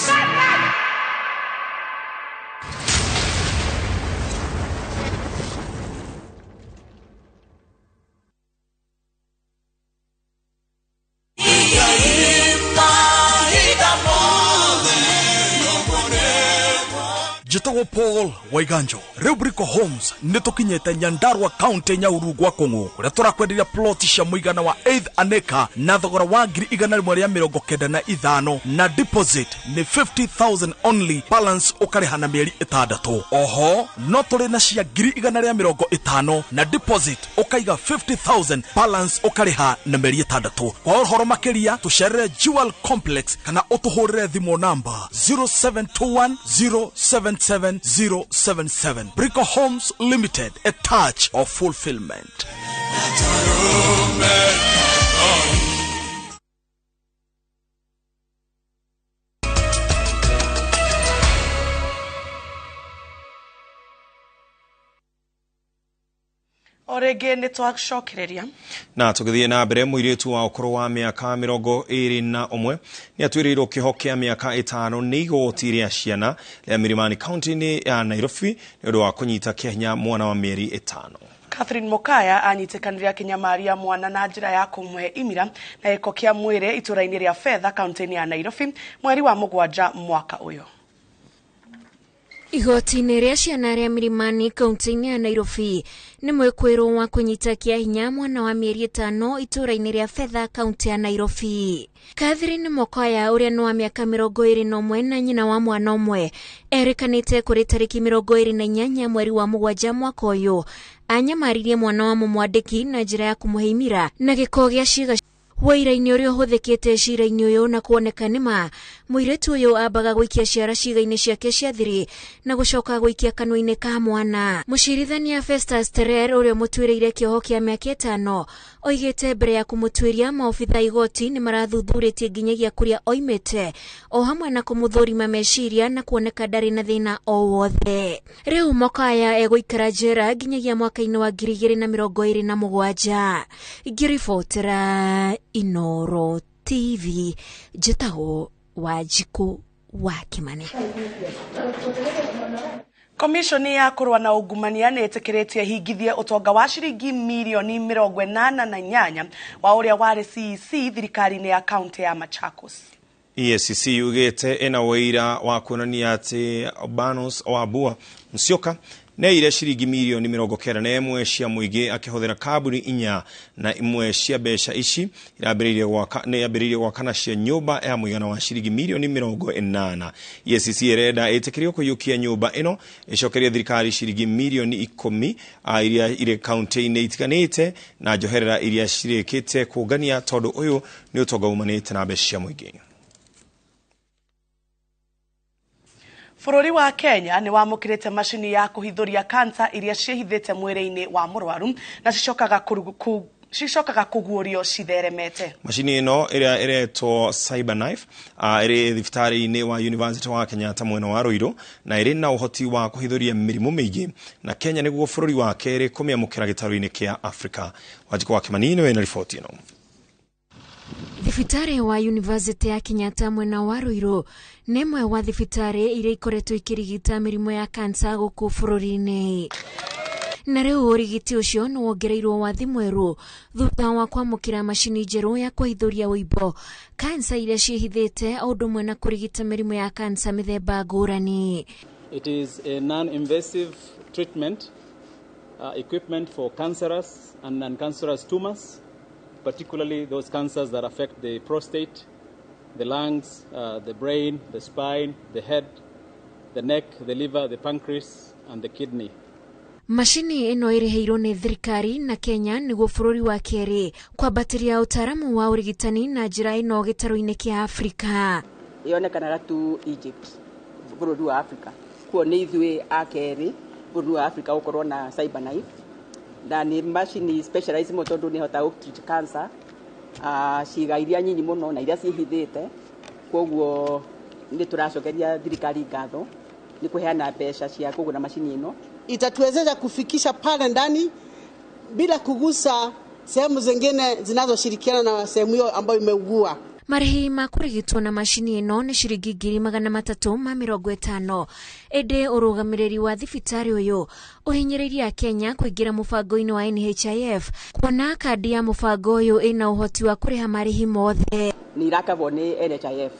Don't run! Njĩtagwo Paul Waiganjo. Rĩu Brico Homes nĩ tũkinyĩte Nyandarua County, Nyauru gwa Kũng'ũ, kũrĩa tũrakwenderia plot cia mũigana wa eighth an acre na thogora wa 195,000, na deposit nĩ 50,000 only, balance ũkarĩha na mĩeri 6. Oho no tũrĩ na cia 150,000, na deposit ũkaiga 50,000, balance ũkarĩha na mĩeri 6. Kwa ũhoro makĩria tũcerere Jewel Complex kana ũtũhũrĩre thimũ namba 0721 077 077. Brico Homes Limited, a touch of fulfillment. O rĩngĩ nĩ twacokereria. Na tũgĩthiĩ na mbere, mũirĩtu wa ũkũrũ wa mĩaka 21 nĩ atuĩrĩirwo kĩoho kĩa mĩaka 5 nĩ igoti rĩa ciana rĩa Milimani kaunti-inĩ ya Nairobi nĩ ũndũ wa kũnyita kĩa hinya mwana wa mĩeri 5. Catherine Mokaya anyitĩkanire akĩnyamaria mwana na njĩra ya kũmũhe imira na gĩko kĩa mwĩrĩ itũra-inĩ rĩa Fedha kaunti-inĩ ya Nairobi mweri wa 7 mwaka ũyũ. Igoti-inĩ rĩa ciana rĩa Milimani kaunti-inĩ ya Nairobi nĩ mwĩkũĩrwo wa kũnyita kĩa hinya mwana wa mĩeri 5 itũra-inĩ rĩa Fedha kaunti ya Nairobi. Catherine Mokaya ũrĩa nĩ wa mĩaka 21 na nyina wa mwana ũmwe erĩkanĩte kũrĩ tarĩki 28 mweri wa 7 mwaka ũyũ anyamaririe mwana wa mũmwandĩki na njĩra ya kũmũhe imira na gĩko gĩa ciĩga wĩira-inĩ ũrĩa ũhũthĩkĩte cira-inĩ ũyũ, na kuoneka nĩma mũirĩtu ũyũ ambaga gũikia ciara ciĩga-inĩ ciake cia thiri na gũcoka gũikia kanua-inĩ ka mwana. Mũcirithania Festus Terer ũrĩa ũmũtuĩrĩire kĩoho kĩa mĩaka 5 oigĩte mbere ya kũmũtuĩria maobitha igoti nĩ marathuthurĩtie nginyagia kũrĩa oimĩte o hamwe na kũmũthũrima meciria na kuoneka ndarĩ na thĩna o wothe. Rĩu Mokaya egũikara njera nginyagia mwaka-inĩ wa 2027. Ngĩribotera Inoro TV, njĩtagwo Wanjikũ wa Kimani. Komishoni ya kũrũa na ungumania nĩ ĩtĩkĩrĩtie hingithie ũtonga wa ciringi mirioni 88 wa ũrĩa warĩ CEC thirikari-inĩ ya kaunti ya Machakos. EACC yugĩte ĩna ũira wa kuonania atĩ Urbanus Wambua Musyoka nĩaiyire ciringi mirioni 91 cia mũingĩ akĩhũthĩra kambuni 4, na imwe cia mbeca ici nĩambĩrĩirie gwaka nacio nyũmba ya mũigana wa ciringi mirioni 80. EACC ĩrenda ĩtĩkĩrio kũiyũkia nyũmba ĩno ĩcokerie thirikari ciringi mirioni 10 iria irĩ kaunti-inĩ itiganĩte na njoherera iria cirĩkĩte kũngania, tondũ ũyũ nĩ ũtonga umanĩte na mbeca cia mũingĩ. Bũrũri wa Kenya nĩ wamũkĩrĩte macini ya kũhithũria kansa iria ciĩhithĩte mwĩrĩ-inĩ wa mũrwaru na cicokaga kũguũrio citheremete. Macini ĩno ĩrĩa ĩretwo Cyberknife ĩrĩ thibitarĩ-inĩ wa University wa Kenyatta mwena wa Ruiru, na ĩrĩ na ũhoti wa kũhithũria mĩrimũ mĩingĩ, na Kenya nĩguo bũrũri wa kerĩ kũmĩamũkĩra gĩtarũ-inĩ kĩa Afrika. Wanjikũ wa Kimani nĩwe na riboti ĩno. Thibitarĩ wa University ya Kenyatta mwena wa Ruiru nĩ ĩmwe wa thibitarĩ iria ikoretwo ikĩrigita mĩrimũ ya kansa gũkũ bũrũri-inĩ. Na rĩu ũrigiti ũcio nĩ wongereirwo wathi mwerũ thutha wa kwamũkĩra macini njerũ ya kũhithũria ũimbo kansa iria ciĩhithĩte o ũndũ ũmwe na kũrigita mĩrimũ ya kansa mĩthemba ngũrani. It is a non-invasive treatment equipment for cancerous and non-cancerous tumors, particularly those cancers that affect the prostate, the lungs, the brain, the spine, the head, the neck, the liver, the pancreas, and the kidney. Macini ĩno ĩrĩhĩirwo nĩ thirikari na Kenya nĩguo bũrũri wa kerĩ kwambatĩria ũtaaramu wa ũrigitani na njĩra ĩno gĩtarũ-inĩ kĩa Afrika. Yonekanaga tu Egypt, bũrũri wa Afrika. Kuo nĩ ithuĩ a kerĩ bũrũri wa Afrika gũkorwo na Cyberknife, na nĩ macini specialized mũno tondũ nĩ ĩhotaga gũ-treat cancer ciĩga iria nyinyi mũno na iria ciĩhithĩte. Koguo nĩ tũracokeria thirikari ngatho nĩ kũheana mbeca cia kũgũra macini ĩno. Itatuwezesha kufikisha pale ndani bila kugusa sehemu zingine zinazoshirikiana na sehemu hiyo ambayo imeugua. Marĩhi ma kũrigitwo na macini ĩno nĩ ciringi 350,000, ĩndĩ ũrũgamĩrĩri wa thibitarĩ ũyũ ũhinyĩrĩirie Kenya kũingĩra mũbango-inĩ wa NHIF kuona kandi ya mũbango ũyũ ĩna ũhoti wa kũrĩha marĩhi mothe. Nĩ irakabwo nĩ NHIF,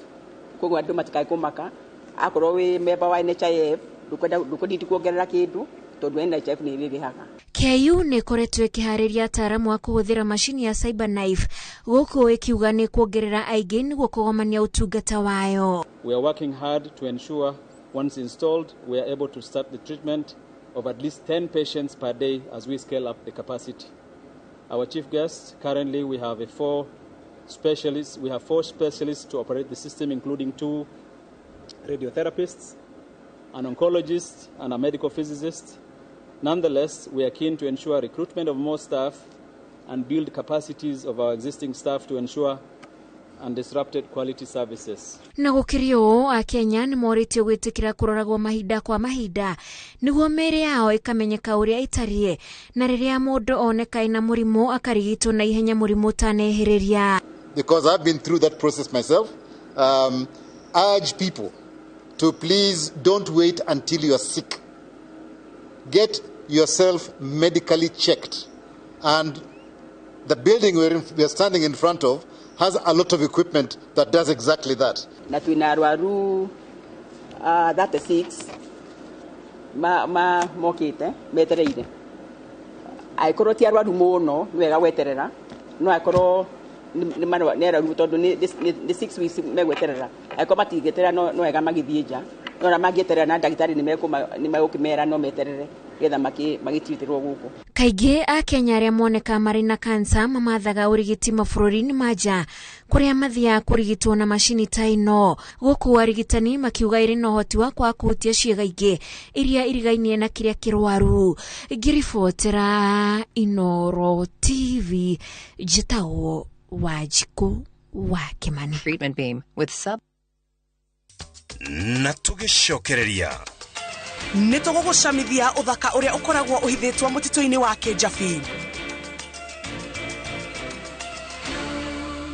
koguo andũ matikae kũmaka, akorwo wĩ member wa NHIF Ndũkũnidi kuongerera kĩndũ tondũ NHIF nĩ ĩrĩrĩhaga. KU nĩ ĩkoretwo ĩkĩharĩria ataaramu a kũhũthĩra macini ya CyberKnife gũkũ ĩkiuga nĩ kuongerera aingĩ nĩguo kũgomania ũtungata wayo. We are working hard to ensure once installed we are able to start the treatment of at least 10 patients per day as we scale up the capacity. Our chief guest, currently we have four specialists. We have four specialists to operate the system, including 2 radiotherapists, an oncologist, and a medical physicist. Nonetheless, we are keen to ensure recruitment of more staff and build capacities of our existing staff to ensure undisrupted quality services. Na gũkĩrĩ ũũ, Akenya nĩ morĩtio gwĩtĩkĩra kũroragwo mahinda kwa mahinda nĩguo mĩĩrĩ yao ĩkamenyeka ũrĩa ĩtariĩ, na rĩrĩa mũndũ oneka ena mũrimũ akarigitwo na ihenya mũrimũ ũtanehĩrĩria. Because I've been through that process myself, urge people to please don't wait until you are sick. Get yourself medically checked. And the building we are standing in front of has a lot of equipment that does exactly that. Na twina arwaru 36 ma mokite metereire. Aikorwo ti arwaru muno ni wega gweterera, no aikorwo ni arwaru tondu ni 6 weeks megweterera. Aikorwo matingĩeterera no wega magithie nja, no na mangĩeterera na ndagĩtarĩ nĩ megũkĩmera no meterere getha magĩtiritirwo gũkũ. Kaingĩ Akenya arĩa moneka marĩ na kansa mamathaga ũrigiti mabũrũri-inĩ ma nja kũrĩa mathiaga kũrigitwo na macini ta ĩno, gũkũ arigitani makiuga ĩrĩ na ũhoti wa kwaga kũhutia ciĩga ingĩ iria irigainie na kĩrĩa kĩrwaru. Ngĩribotera Inoro TV, njĩtagwo Wanjikũ wa Kĩmani. Treatment beam with sub na tũgĩcokereria nĩ tũgũgũcamithia ũthaka ũrĩa ũkoragwo ũhithĩtwo mũtitũ-inĩ wa Kĩnjabi.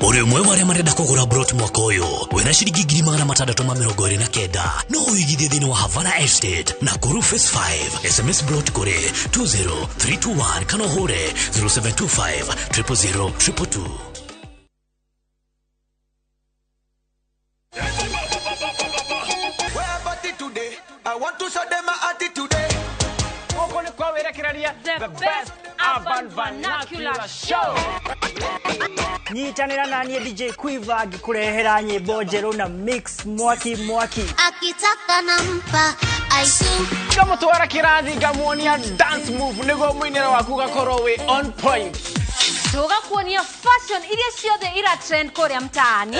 Ũrĩ ũmwe wa arĩa marenda kũgũra brot mwaka ũyũ wĩna ciringi 629 no ũigithie thĩinĩ wa Havana Estate na Nakuru Phase 5. SMS brot kũrĩ 20321 kana ũhũre 0725 000 222. The best urban vernacular show. Nyitanĩra na niĩ DJ Quiver ngĩkũrehera nyĩmbo njerũ na mix mwaki mwaki. Akitaka nampa aisu. Ngamũtwara kĩrathi ngamuonia dance move nĩguo mũinĩre waku ũgakorwo wĩ on point. Tugakuonia fashion iria ciothe ira trend kũrĩa mtaani.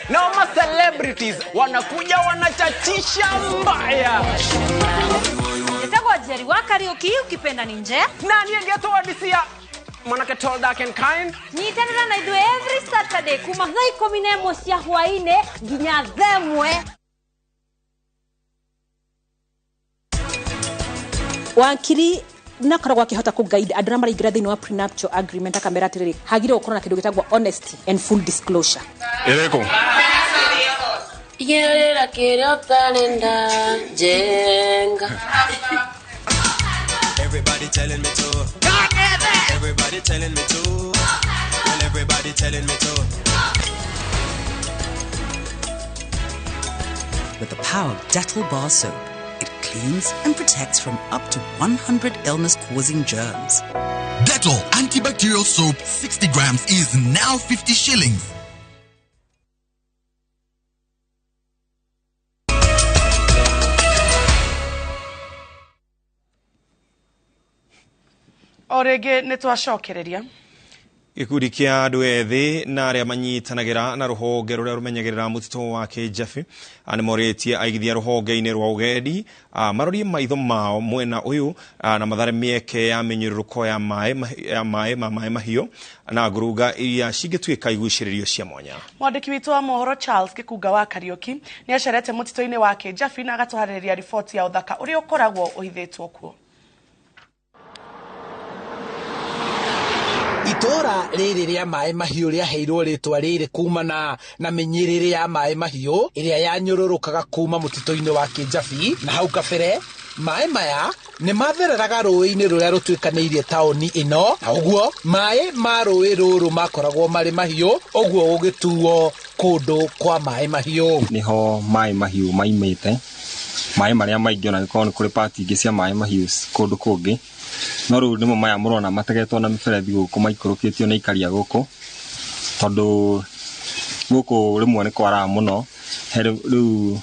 Na ma celebrities wanakuja wanachachisha mbaya. Nitagwa Jerry wa Kariuki, ukipenda ni nje. Na niĩ ngetwo Disia, mwanake tall, dark and kind. Nyitanĩra na ithuĩ every Saturday kuma thaa 11 cia hwaĩ-inĩ nginya thaa 1. Wakiri nakoragwo akĩhota kũ guide andũ arĩa maraingĩra thĩinĩ wa prenuptial agreement akamera atĩrĩrĩ, hagĩrĩirwo gũkorwo na kĩndũ gĩtagwo honesty and full disclosure. Ĩrĩkũ? Igĩrĩra kĩrĩa ũtarenda njenga. Everybody telling me to. Everybody telling me to. Well, everybody telling me to. With the power of Dettol bar soap, it cleans and protects from up to 100 illness-causing germs. Dettol antibacterial soap 60 grams is now 50 shillings. O rĩngĩ nĩ twacokereria Gĩkundi kĩa andũ ethĩ na arĩa manyitanagĩra na rũhonge rũrĩa rũmenyagĩrĩra mũtitũ wa Kĩnjabi nĩ morĩtie aigithia rũhonge-inĩ rwa ũgendi marorie maitho mao mwena ũyũ na mathare mĩeke ya mĩnyũrũrũko ya maĩ ma maĩ mahiũ na ngurunga iria cingĩtuĩka igucĩrĩrio cia mwanya. Mwandĩki witũ wa mohoro Charles Gĩkunga wa Kariuki nĩ acerete mũtitũ-inĩ wa Kĩnjabi na agatũharĩrĩria riboti ya ũthaka ũrĩa ũkoragwo ũhithĩtwo kuo. Itora rĩrĩ rĩa maĩ mahiũ rĩaheirwo rĩtwa rĩrĩ kumana na mĩnyĩrĩrĩ ya maĩ mahiũ ĩrĩa yanyũrũrũkaga kuma mũtitũ-inĩ wa Kĩnjabi, na hau kabere maĩ maya nĩ mathereraga rũĩ-inĩ rũrĩa rũtuĩkanĩirie taũni ĩno, na ũguo maĩ ma rũĩ rũrũ makoragwo marĩ mahiũ, ũguo gũgĩtuo kũndũ kwa maĩ mahiũ. Nĩho maĩ mahiũ maimĩte Maĩ marĩa maingĩ ona gĩkorwo nĩ kũrĩ pati ingĩ cia maĩ mahiũ kũndũ kũngĩ, no rĩu nĩmo maya mũrona mategetwo na mĩberethi gũkũ maikũrũkĩtio nĩ ikaria gũkũ, tondũ gũkũ rĩmwe nĩ kwaraga mũno. Rĩu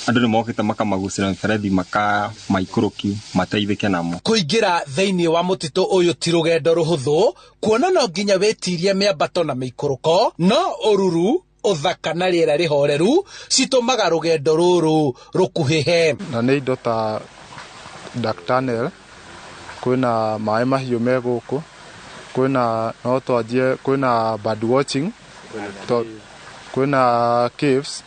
andũ nĩ mokĩte makamagucĩra mĩberethi makamaikũrũki mateithĩke namo. Kũingĩra thĩinĩ wa mũtitũ ũyũ ti rũgendo rũhũthũ, kuona no nginya wĩtirie mĩambato na mĩikũrũko, no ũruru, ũthaka na rĩera rĩhoreru citũmaga rũgendo rũrũ rũkuhĩhe. Na nĩ indo ta dark tunnel, kwĩna maĩ mahiũ me gũkũ, kwĩna no twanjie, kwĩna bird watching, kwĩna caves,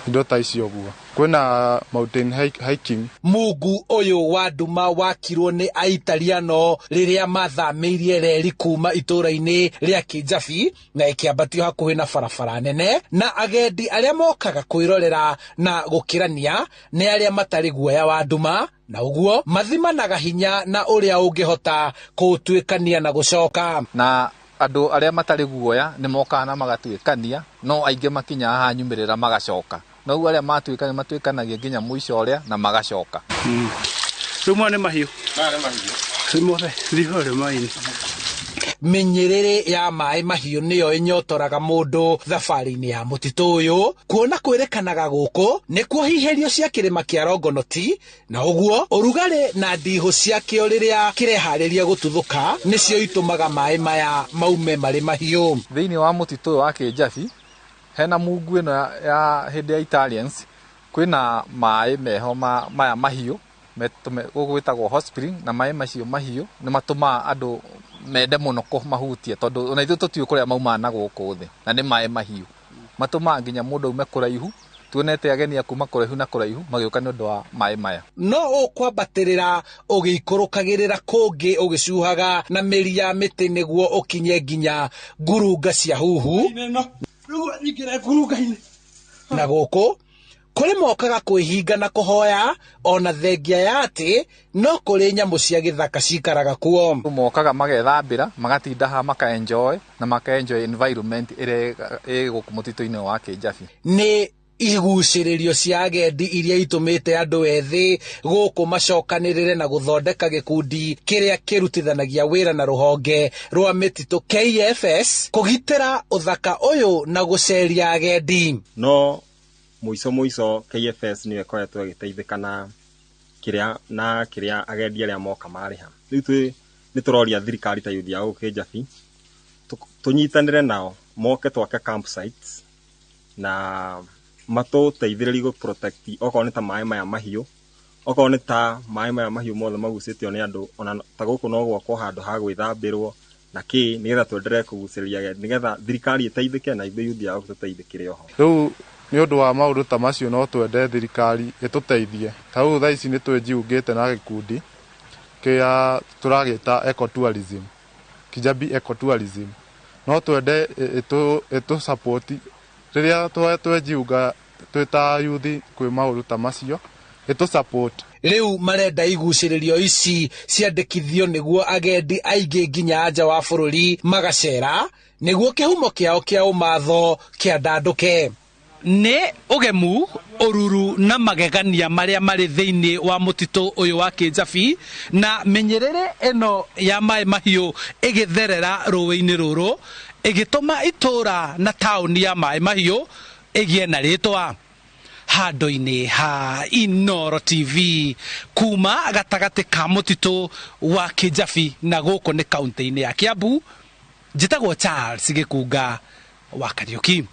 indo ta icio ũguo, kwĩna mountain hiking. Mungu ũyũ wa nduma wakirwo nĩ Aitaliano rĩrĩa mathamĩirie reri kuma itũũra-inĩ rĩa Kĩnjabi na ĩkĩambatio hakuhĩ na barabara nene, na agendi arĩa mokaga kwĩrorera na gũkĩrania nĩ arĩa matarĩ guoya wa nduma, na ũguo mathimanaga hinya na ũrĩa ũngĩhota kũũtuĩkania na gũcoka. Na andũ arĩa matarĩ guoya nĩ mokaga na magatuĩkania, no aingĩ makinyaga haha nyumĩrĩra magacoka. No ũguo arĩa matuĩkania matuĩkanagia nginya mũico ũrĩa na magacoka. Rĩu maya nĩ mahiũ. Maya nĩ mahiũ. Rĩu mothe thiĩ maĩ-inĩ. Mĩnyĩrĩrĩ ya maĩ mahiũ nĩyo ĩnyotoraga mũndũ thabarĩ-inĩ ya mũtitũ ũyũ, kuona kwĩrĩkanaga gũkũ nĩkuo hiherio cia kĩrĩma kĩa Rongonoti, na ũguo ũrugarĩ na ndihũ ciakĩo rĩrĩa kĩreharĩria gũtuthũka nĩcio itũmaga maĩ maya maume marĩ mahiũ. Thĩinĩ wa mũtitũ ũyũ wa Kĩnjabi hena mungu ĩno ya hĩndĩ ya Italians, kwĩna maĩ meho maya mahiũ gũkũ gwĩtagwo hot spring, na maĩ macio mahiũ nĩ matũmaga andũ mende mũno kũmahutia, tondũ ona ithuĩ tũtiũĩ kũrĩa maumaga na gũkũ thĩ, na nĩ maĩ mahiũ matũmaga nginya mũndũ aume kũraihu. Tuonete ageni a kuma kũraihu na kũraihu magĩũka nĩ ũndũ wa maĩ maya. No ũkwambatĩrĩra ũgĩikũrũkagĩrĩra kũngĩ ũgĩcuhaga na mĩri ya mĩtĩ nĩguo ũkinye nginya ngurunga cia huhu. Na gũkũ kũrĩ mokaga kwĩhinga na kũhoya, ona thengia ya atĩ no kũrĩ nyamũ cia gĩthaka cikaraga kuo. Mokaga magethambĩra, magatinda haha maka-enjoy na maka-enjoy environment ĩrĩa ĩ gũkũ mũtitũ-inĩ wa Kĩnjabi. Nĩ igucĩrĩrio cia agendi iria itũmĩte andũ ethĩ gũkũ macokanĩrĩre na gũthondeka gĩkundi kĩrĩa kĩrutithanagia wĩra na rũhonge rwa mĩtitũ KFS kũgitĩra ũthaka ũyũ na gũceria agendi. No mũico mũico KFS nĩyo ĩkoretwo ĩgĩteithĩka na kĩrĩa agendi arĩa moka marĩha. Rĩu nĩ tũroria thirikari ta youth ya gũkũ Kĩnjabi tũnyitanĩre nao moke twake campsites na matũteithĩrĩrie gũ protect okorwo nĩ ta maĩ maya mahiũ, okorwo nĩ ta maĩ maya mahiũ mothe magucĩtio nĩ andũ, ona ta gũkũ no gwakwo handũ ha gwĩthambĩrwo na kĩ, nĩgetha tũenderee kũgucĩrĩria agendi, nĩgetha thirikari ĩteithĩke na ithuĩ youth ya gũkũ tũteithĩkĩre oho. Rĩu nĩ ũndũ wa maũndũ ta macio no twende thirikari ĩtũteithie. Ta rĩu thaa ici nĩ twĩjiungĩte na gĩkundi kĩa tũragĩta ecotourism, Kijabi ecotourism. No twende ĩtũ support rĩrĩa twejiunga twĩ ta youth kwĩ maũndũ ta macio, ĩtũ support. Rĩu marenda igucĩrĩrio ici ciandĩkithio nĩguo agendi aingĩ nginya nja wa bũrũri magacera, nĩguo kĩhumo kĩao kĩa ũmatho kĩandandũke. Nĩ ũgemu, ũruru na magegania marĩa marĩ thĩinĩ wa mũtitũ ũyũ wa Kĩnjabi, na mĩnyĩrĩrĩ ĩno ya maĩ mahiũ ĩgĩtherera rũĩ-inĩ rũrũ, ĩgĩtũma itũũra na taũni ya maĩ mahiũ ĩgĩe na rĩtwa. Handũ-inĩ ha Inooro TV kuma gatagatĩ ka mũtitũ wa Kĩnjabi na gũkũ nĩ kaũntĩ-inĩ ya Kiambu, njĩtagwo Charles Gĩkunga wa Kariũki.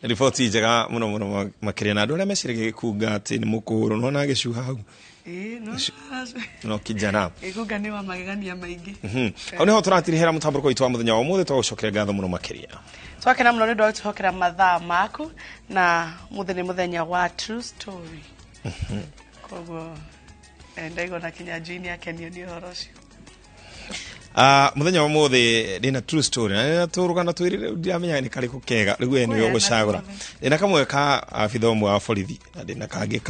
Riboti njega mũno mũno makĩria na andũ arĩa meciragia Gĩkunga atĩ nĩ mũkũrũ, nĩwona agĩcuha hau. No kijana. Gĩkunga nĩ wa magegania maingĩ. Hau nĩho tũratirihĩra mũtambũrũko witũ wa mũthenya wa ũmũthĩ, twagũcokeria ngatho mũno makĩria. Twakena mũno nĩ ũndũ wa gũtũhokera mathaa maku, na mũthĩ nĩ mũthenya wa true story. Koguo ndaigua na Kinyanjui nĩ akenio nĩ ũhoro ũcio. Mũthenya wa ũmũthĩ ndĩna true story na tũrũgano twĩrĩ rĩu ndiramenya nĩ karĩkũ kega, rĩu we nĩwe ũgũcagũra. Ndĩna kamwe ka abitha ũmwe wa borithi na ndĩna kangĩ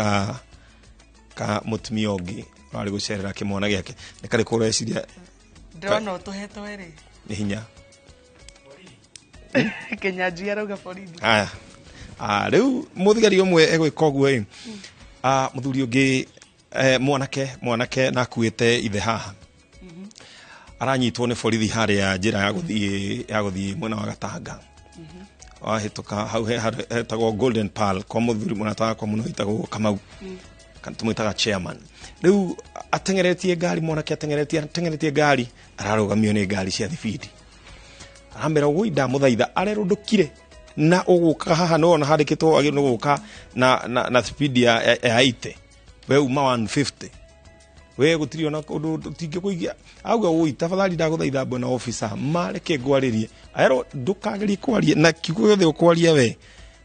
ka mũtumia ũngĩ ũrarĩ gũcerera kĩmwana gĩake. Nĩ karĩkũ ũreciria? Ndĩrona ũtũhetwo rĩ. Nĩ hinya. Kinyanjui arauga borithi. Aya. Rĩu mũthigari ũmwe egwĩka ũguo ĩ, mũthuri ũngĩ, mwanake na akuĩte ithe haha, aranyitwo nĩ borithi harĩa njĩra ya gũthiĩ mwena wa Gatanga, wahĩtũka hau hetagwo Golden Pearl, kwa mũthuri mũrata wakwa mũno wĩtagwo Kamau, kana tũmwĩtaga chairman. Rĩu ateng'eretie ngari, mwanake ateng'eretie ngari, ararũgamio nĩ ngari cia thibindi. Aramera ũguo, ndamũthaitha arerũndũkire na ũgũkaga haha nĩwona handĩkĩtwo agĩrĩirwo nĩ gũka na speed ya 80, we uma 150, we gũtirĩ ona ũndũ tũtingĩkũigia. Auga, "Ũi, tafadhali ndagũthaitha bwana officer, mareke ngwarĩrie." Aerwo, "Ndũkagerie kwaria na kiugo gĩothe ũkwaria we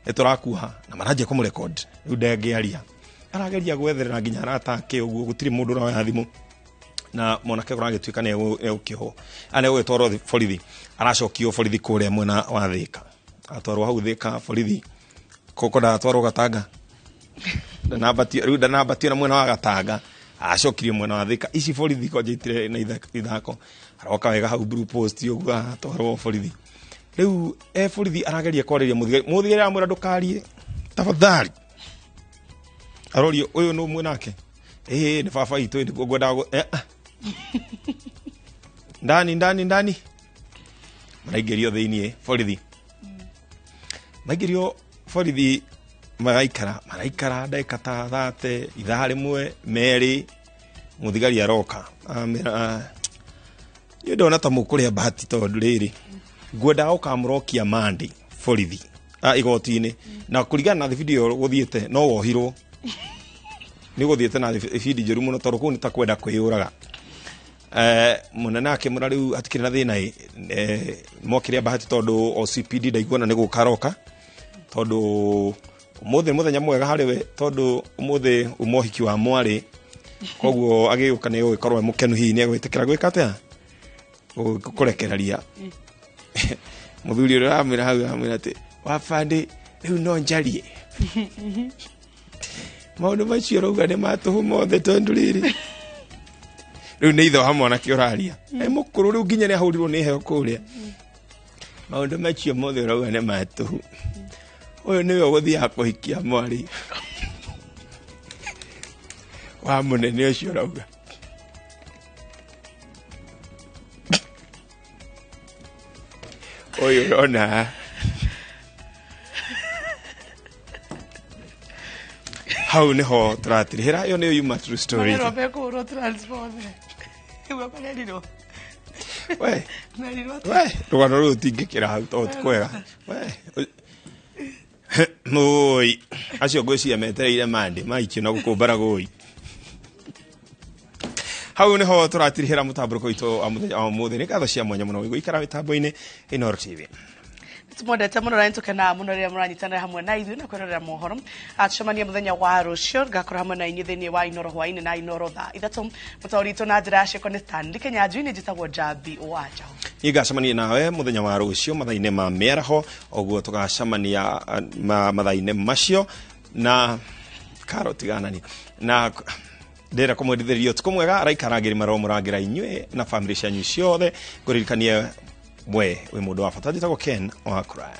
nĩ tũrakuoha." Na maranjia kũmũrecord. Rĩu ndangĩaria, arageria gwetherera nginya arata ake ũguo, gũtirĩ mũndũ ũroya thimũ. Na mwanake ũragĩtuĩka nĩ egũkĩohwo, nĩ egũgĩtwarwo borithi. Aracokio borithi kũrĩa mwena wa Thĩka, atwarwo hau Thĩka borithi kũkũ, ndatwarwo Gatanga, ndanambatio rĩu, ndanambatio na mwena wa Gatanga, acokirio mwena wa Thĩka. Ici borithi kwanja itirĩ na ithako. Aroka wega hau Blue Post ũguo, atwarwo borithi. Rĩu e borithi arageria kwarĩria mũthigari, mũthigari aramwĩra, "Ndũkarie tafadhali." Arorio, "Ũyũ nũ mwĩ nake?" "Ĩĩ, nĩ baba witũ, nĩguo ngwendaga ah." Ndani, ndani, ndani, maraingĩrio thĩiniĩ borithi. Maingĩrio borithi, magaikara, maraikara ndagĩka ta 30, ithaa rĩmwe, merĩ. Mũthigari aroka amera, "Niĩ ndona ta mũkũrĩa bahati, tondũ rĩrĩ ngwendaga ũkamũrokia mandi borithi, igoti-inĩ, na kũringana na thibindi ĩyo gũthiĩte no wohirwo nĩ gũthiĩte na thibindi njũru mũno, tondũ kũu nĩ ta kwenda kwĩyũraga." Mũnene akĩmwĩra, "Rĩu hatikĩrĩ na thĩna ĩ, mokĩrĩa bahati, tondũ OCPD ndaiguana nĩ gũka aroka, tondũ ũmũthĩ nĩ mũthenya mwega harĩ we, tondũ ũmũthĩ uma ũhiki wa mwarĩ, koguo agĩũka nĩ egũgĩkorwo e mũkenu, hihi nĩ egwĩtĩkĩra gwĩka atĩa, kũrekereria." Mũthuri ũrĩa aramwĩra hau, aramwĩra atĩ, "Wabandĩ, rĩu no njarie maũndũ macio ũrauga nĩ matũhũ mothe, tondũ rĩrĩ rĩu nĩ ithe wa mwanake ũraria, e mũkũrũ rĩu, nginya nĩ ahũrirwo nĩ heo kũrĩa. Maũndũ macio mothe ũrauga nĩ matũhũ, ũyũ nĩwe ũgũthiaga kũhikia mwarĩ wa mũnene ũcio ũrauga." Ũyũ ũrona haha, hau niho tũratirihĩra. Ĩyo nĩyo yuma true story. Marerwo mekũhũrwo transport. Nĩguo marerirwo. We. Merirwo atĩ- We, rũgano rũrũ tingĩkĩra hau tondũ ti kwega. We mũi acio ngwĩciria metereire mande maikio na gũkũ mbaragũi. Hau niho tũratirihĩra mũtambũrũko witũ wa mũthenya wa ũmũthĩ. Nĩ ngatho cia mwanya mũno gũikara mĩtambo-inĩ Inooro TV. Tumwendete mũno na nĩtũkenaga mũno rĩrĩa mũranyitanĩra hamwe na ithuĩ na kwĩrorera mohoro. Tũcemanie mũthenya wa rũciũ, ngakorwo hamwe na inyuĩ thĩinĩ wa Inoro hwainĩ na Inoro thaa 3. Mũtaũri witũ na njĩra ya ciĩko nĩ Stanley Kenyanjui, nĩ njĩtagwo Njambi wa Njaũ. Niĩ ngacemania nawe mũthenya wa rũciũ mathaa-inĩ ma mĩaraho ũguo, tũgacemania mathaa-inĩ macio na karo tiganani na ndĩrenda kũmwendithĩria ũtukũ mwega. Araikara ngĩrĩ maroo mũrangĩra inyuĩ na bamĩrĩ cianyu ciothe. Ngũririkanie we wĩ mũndũ wa bata. Njĩtagwo Ken wa Kũraya.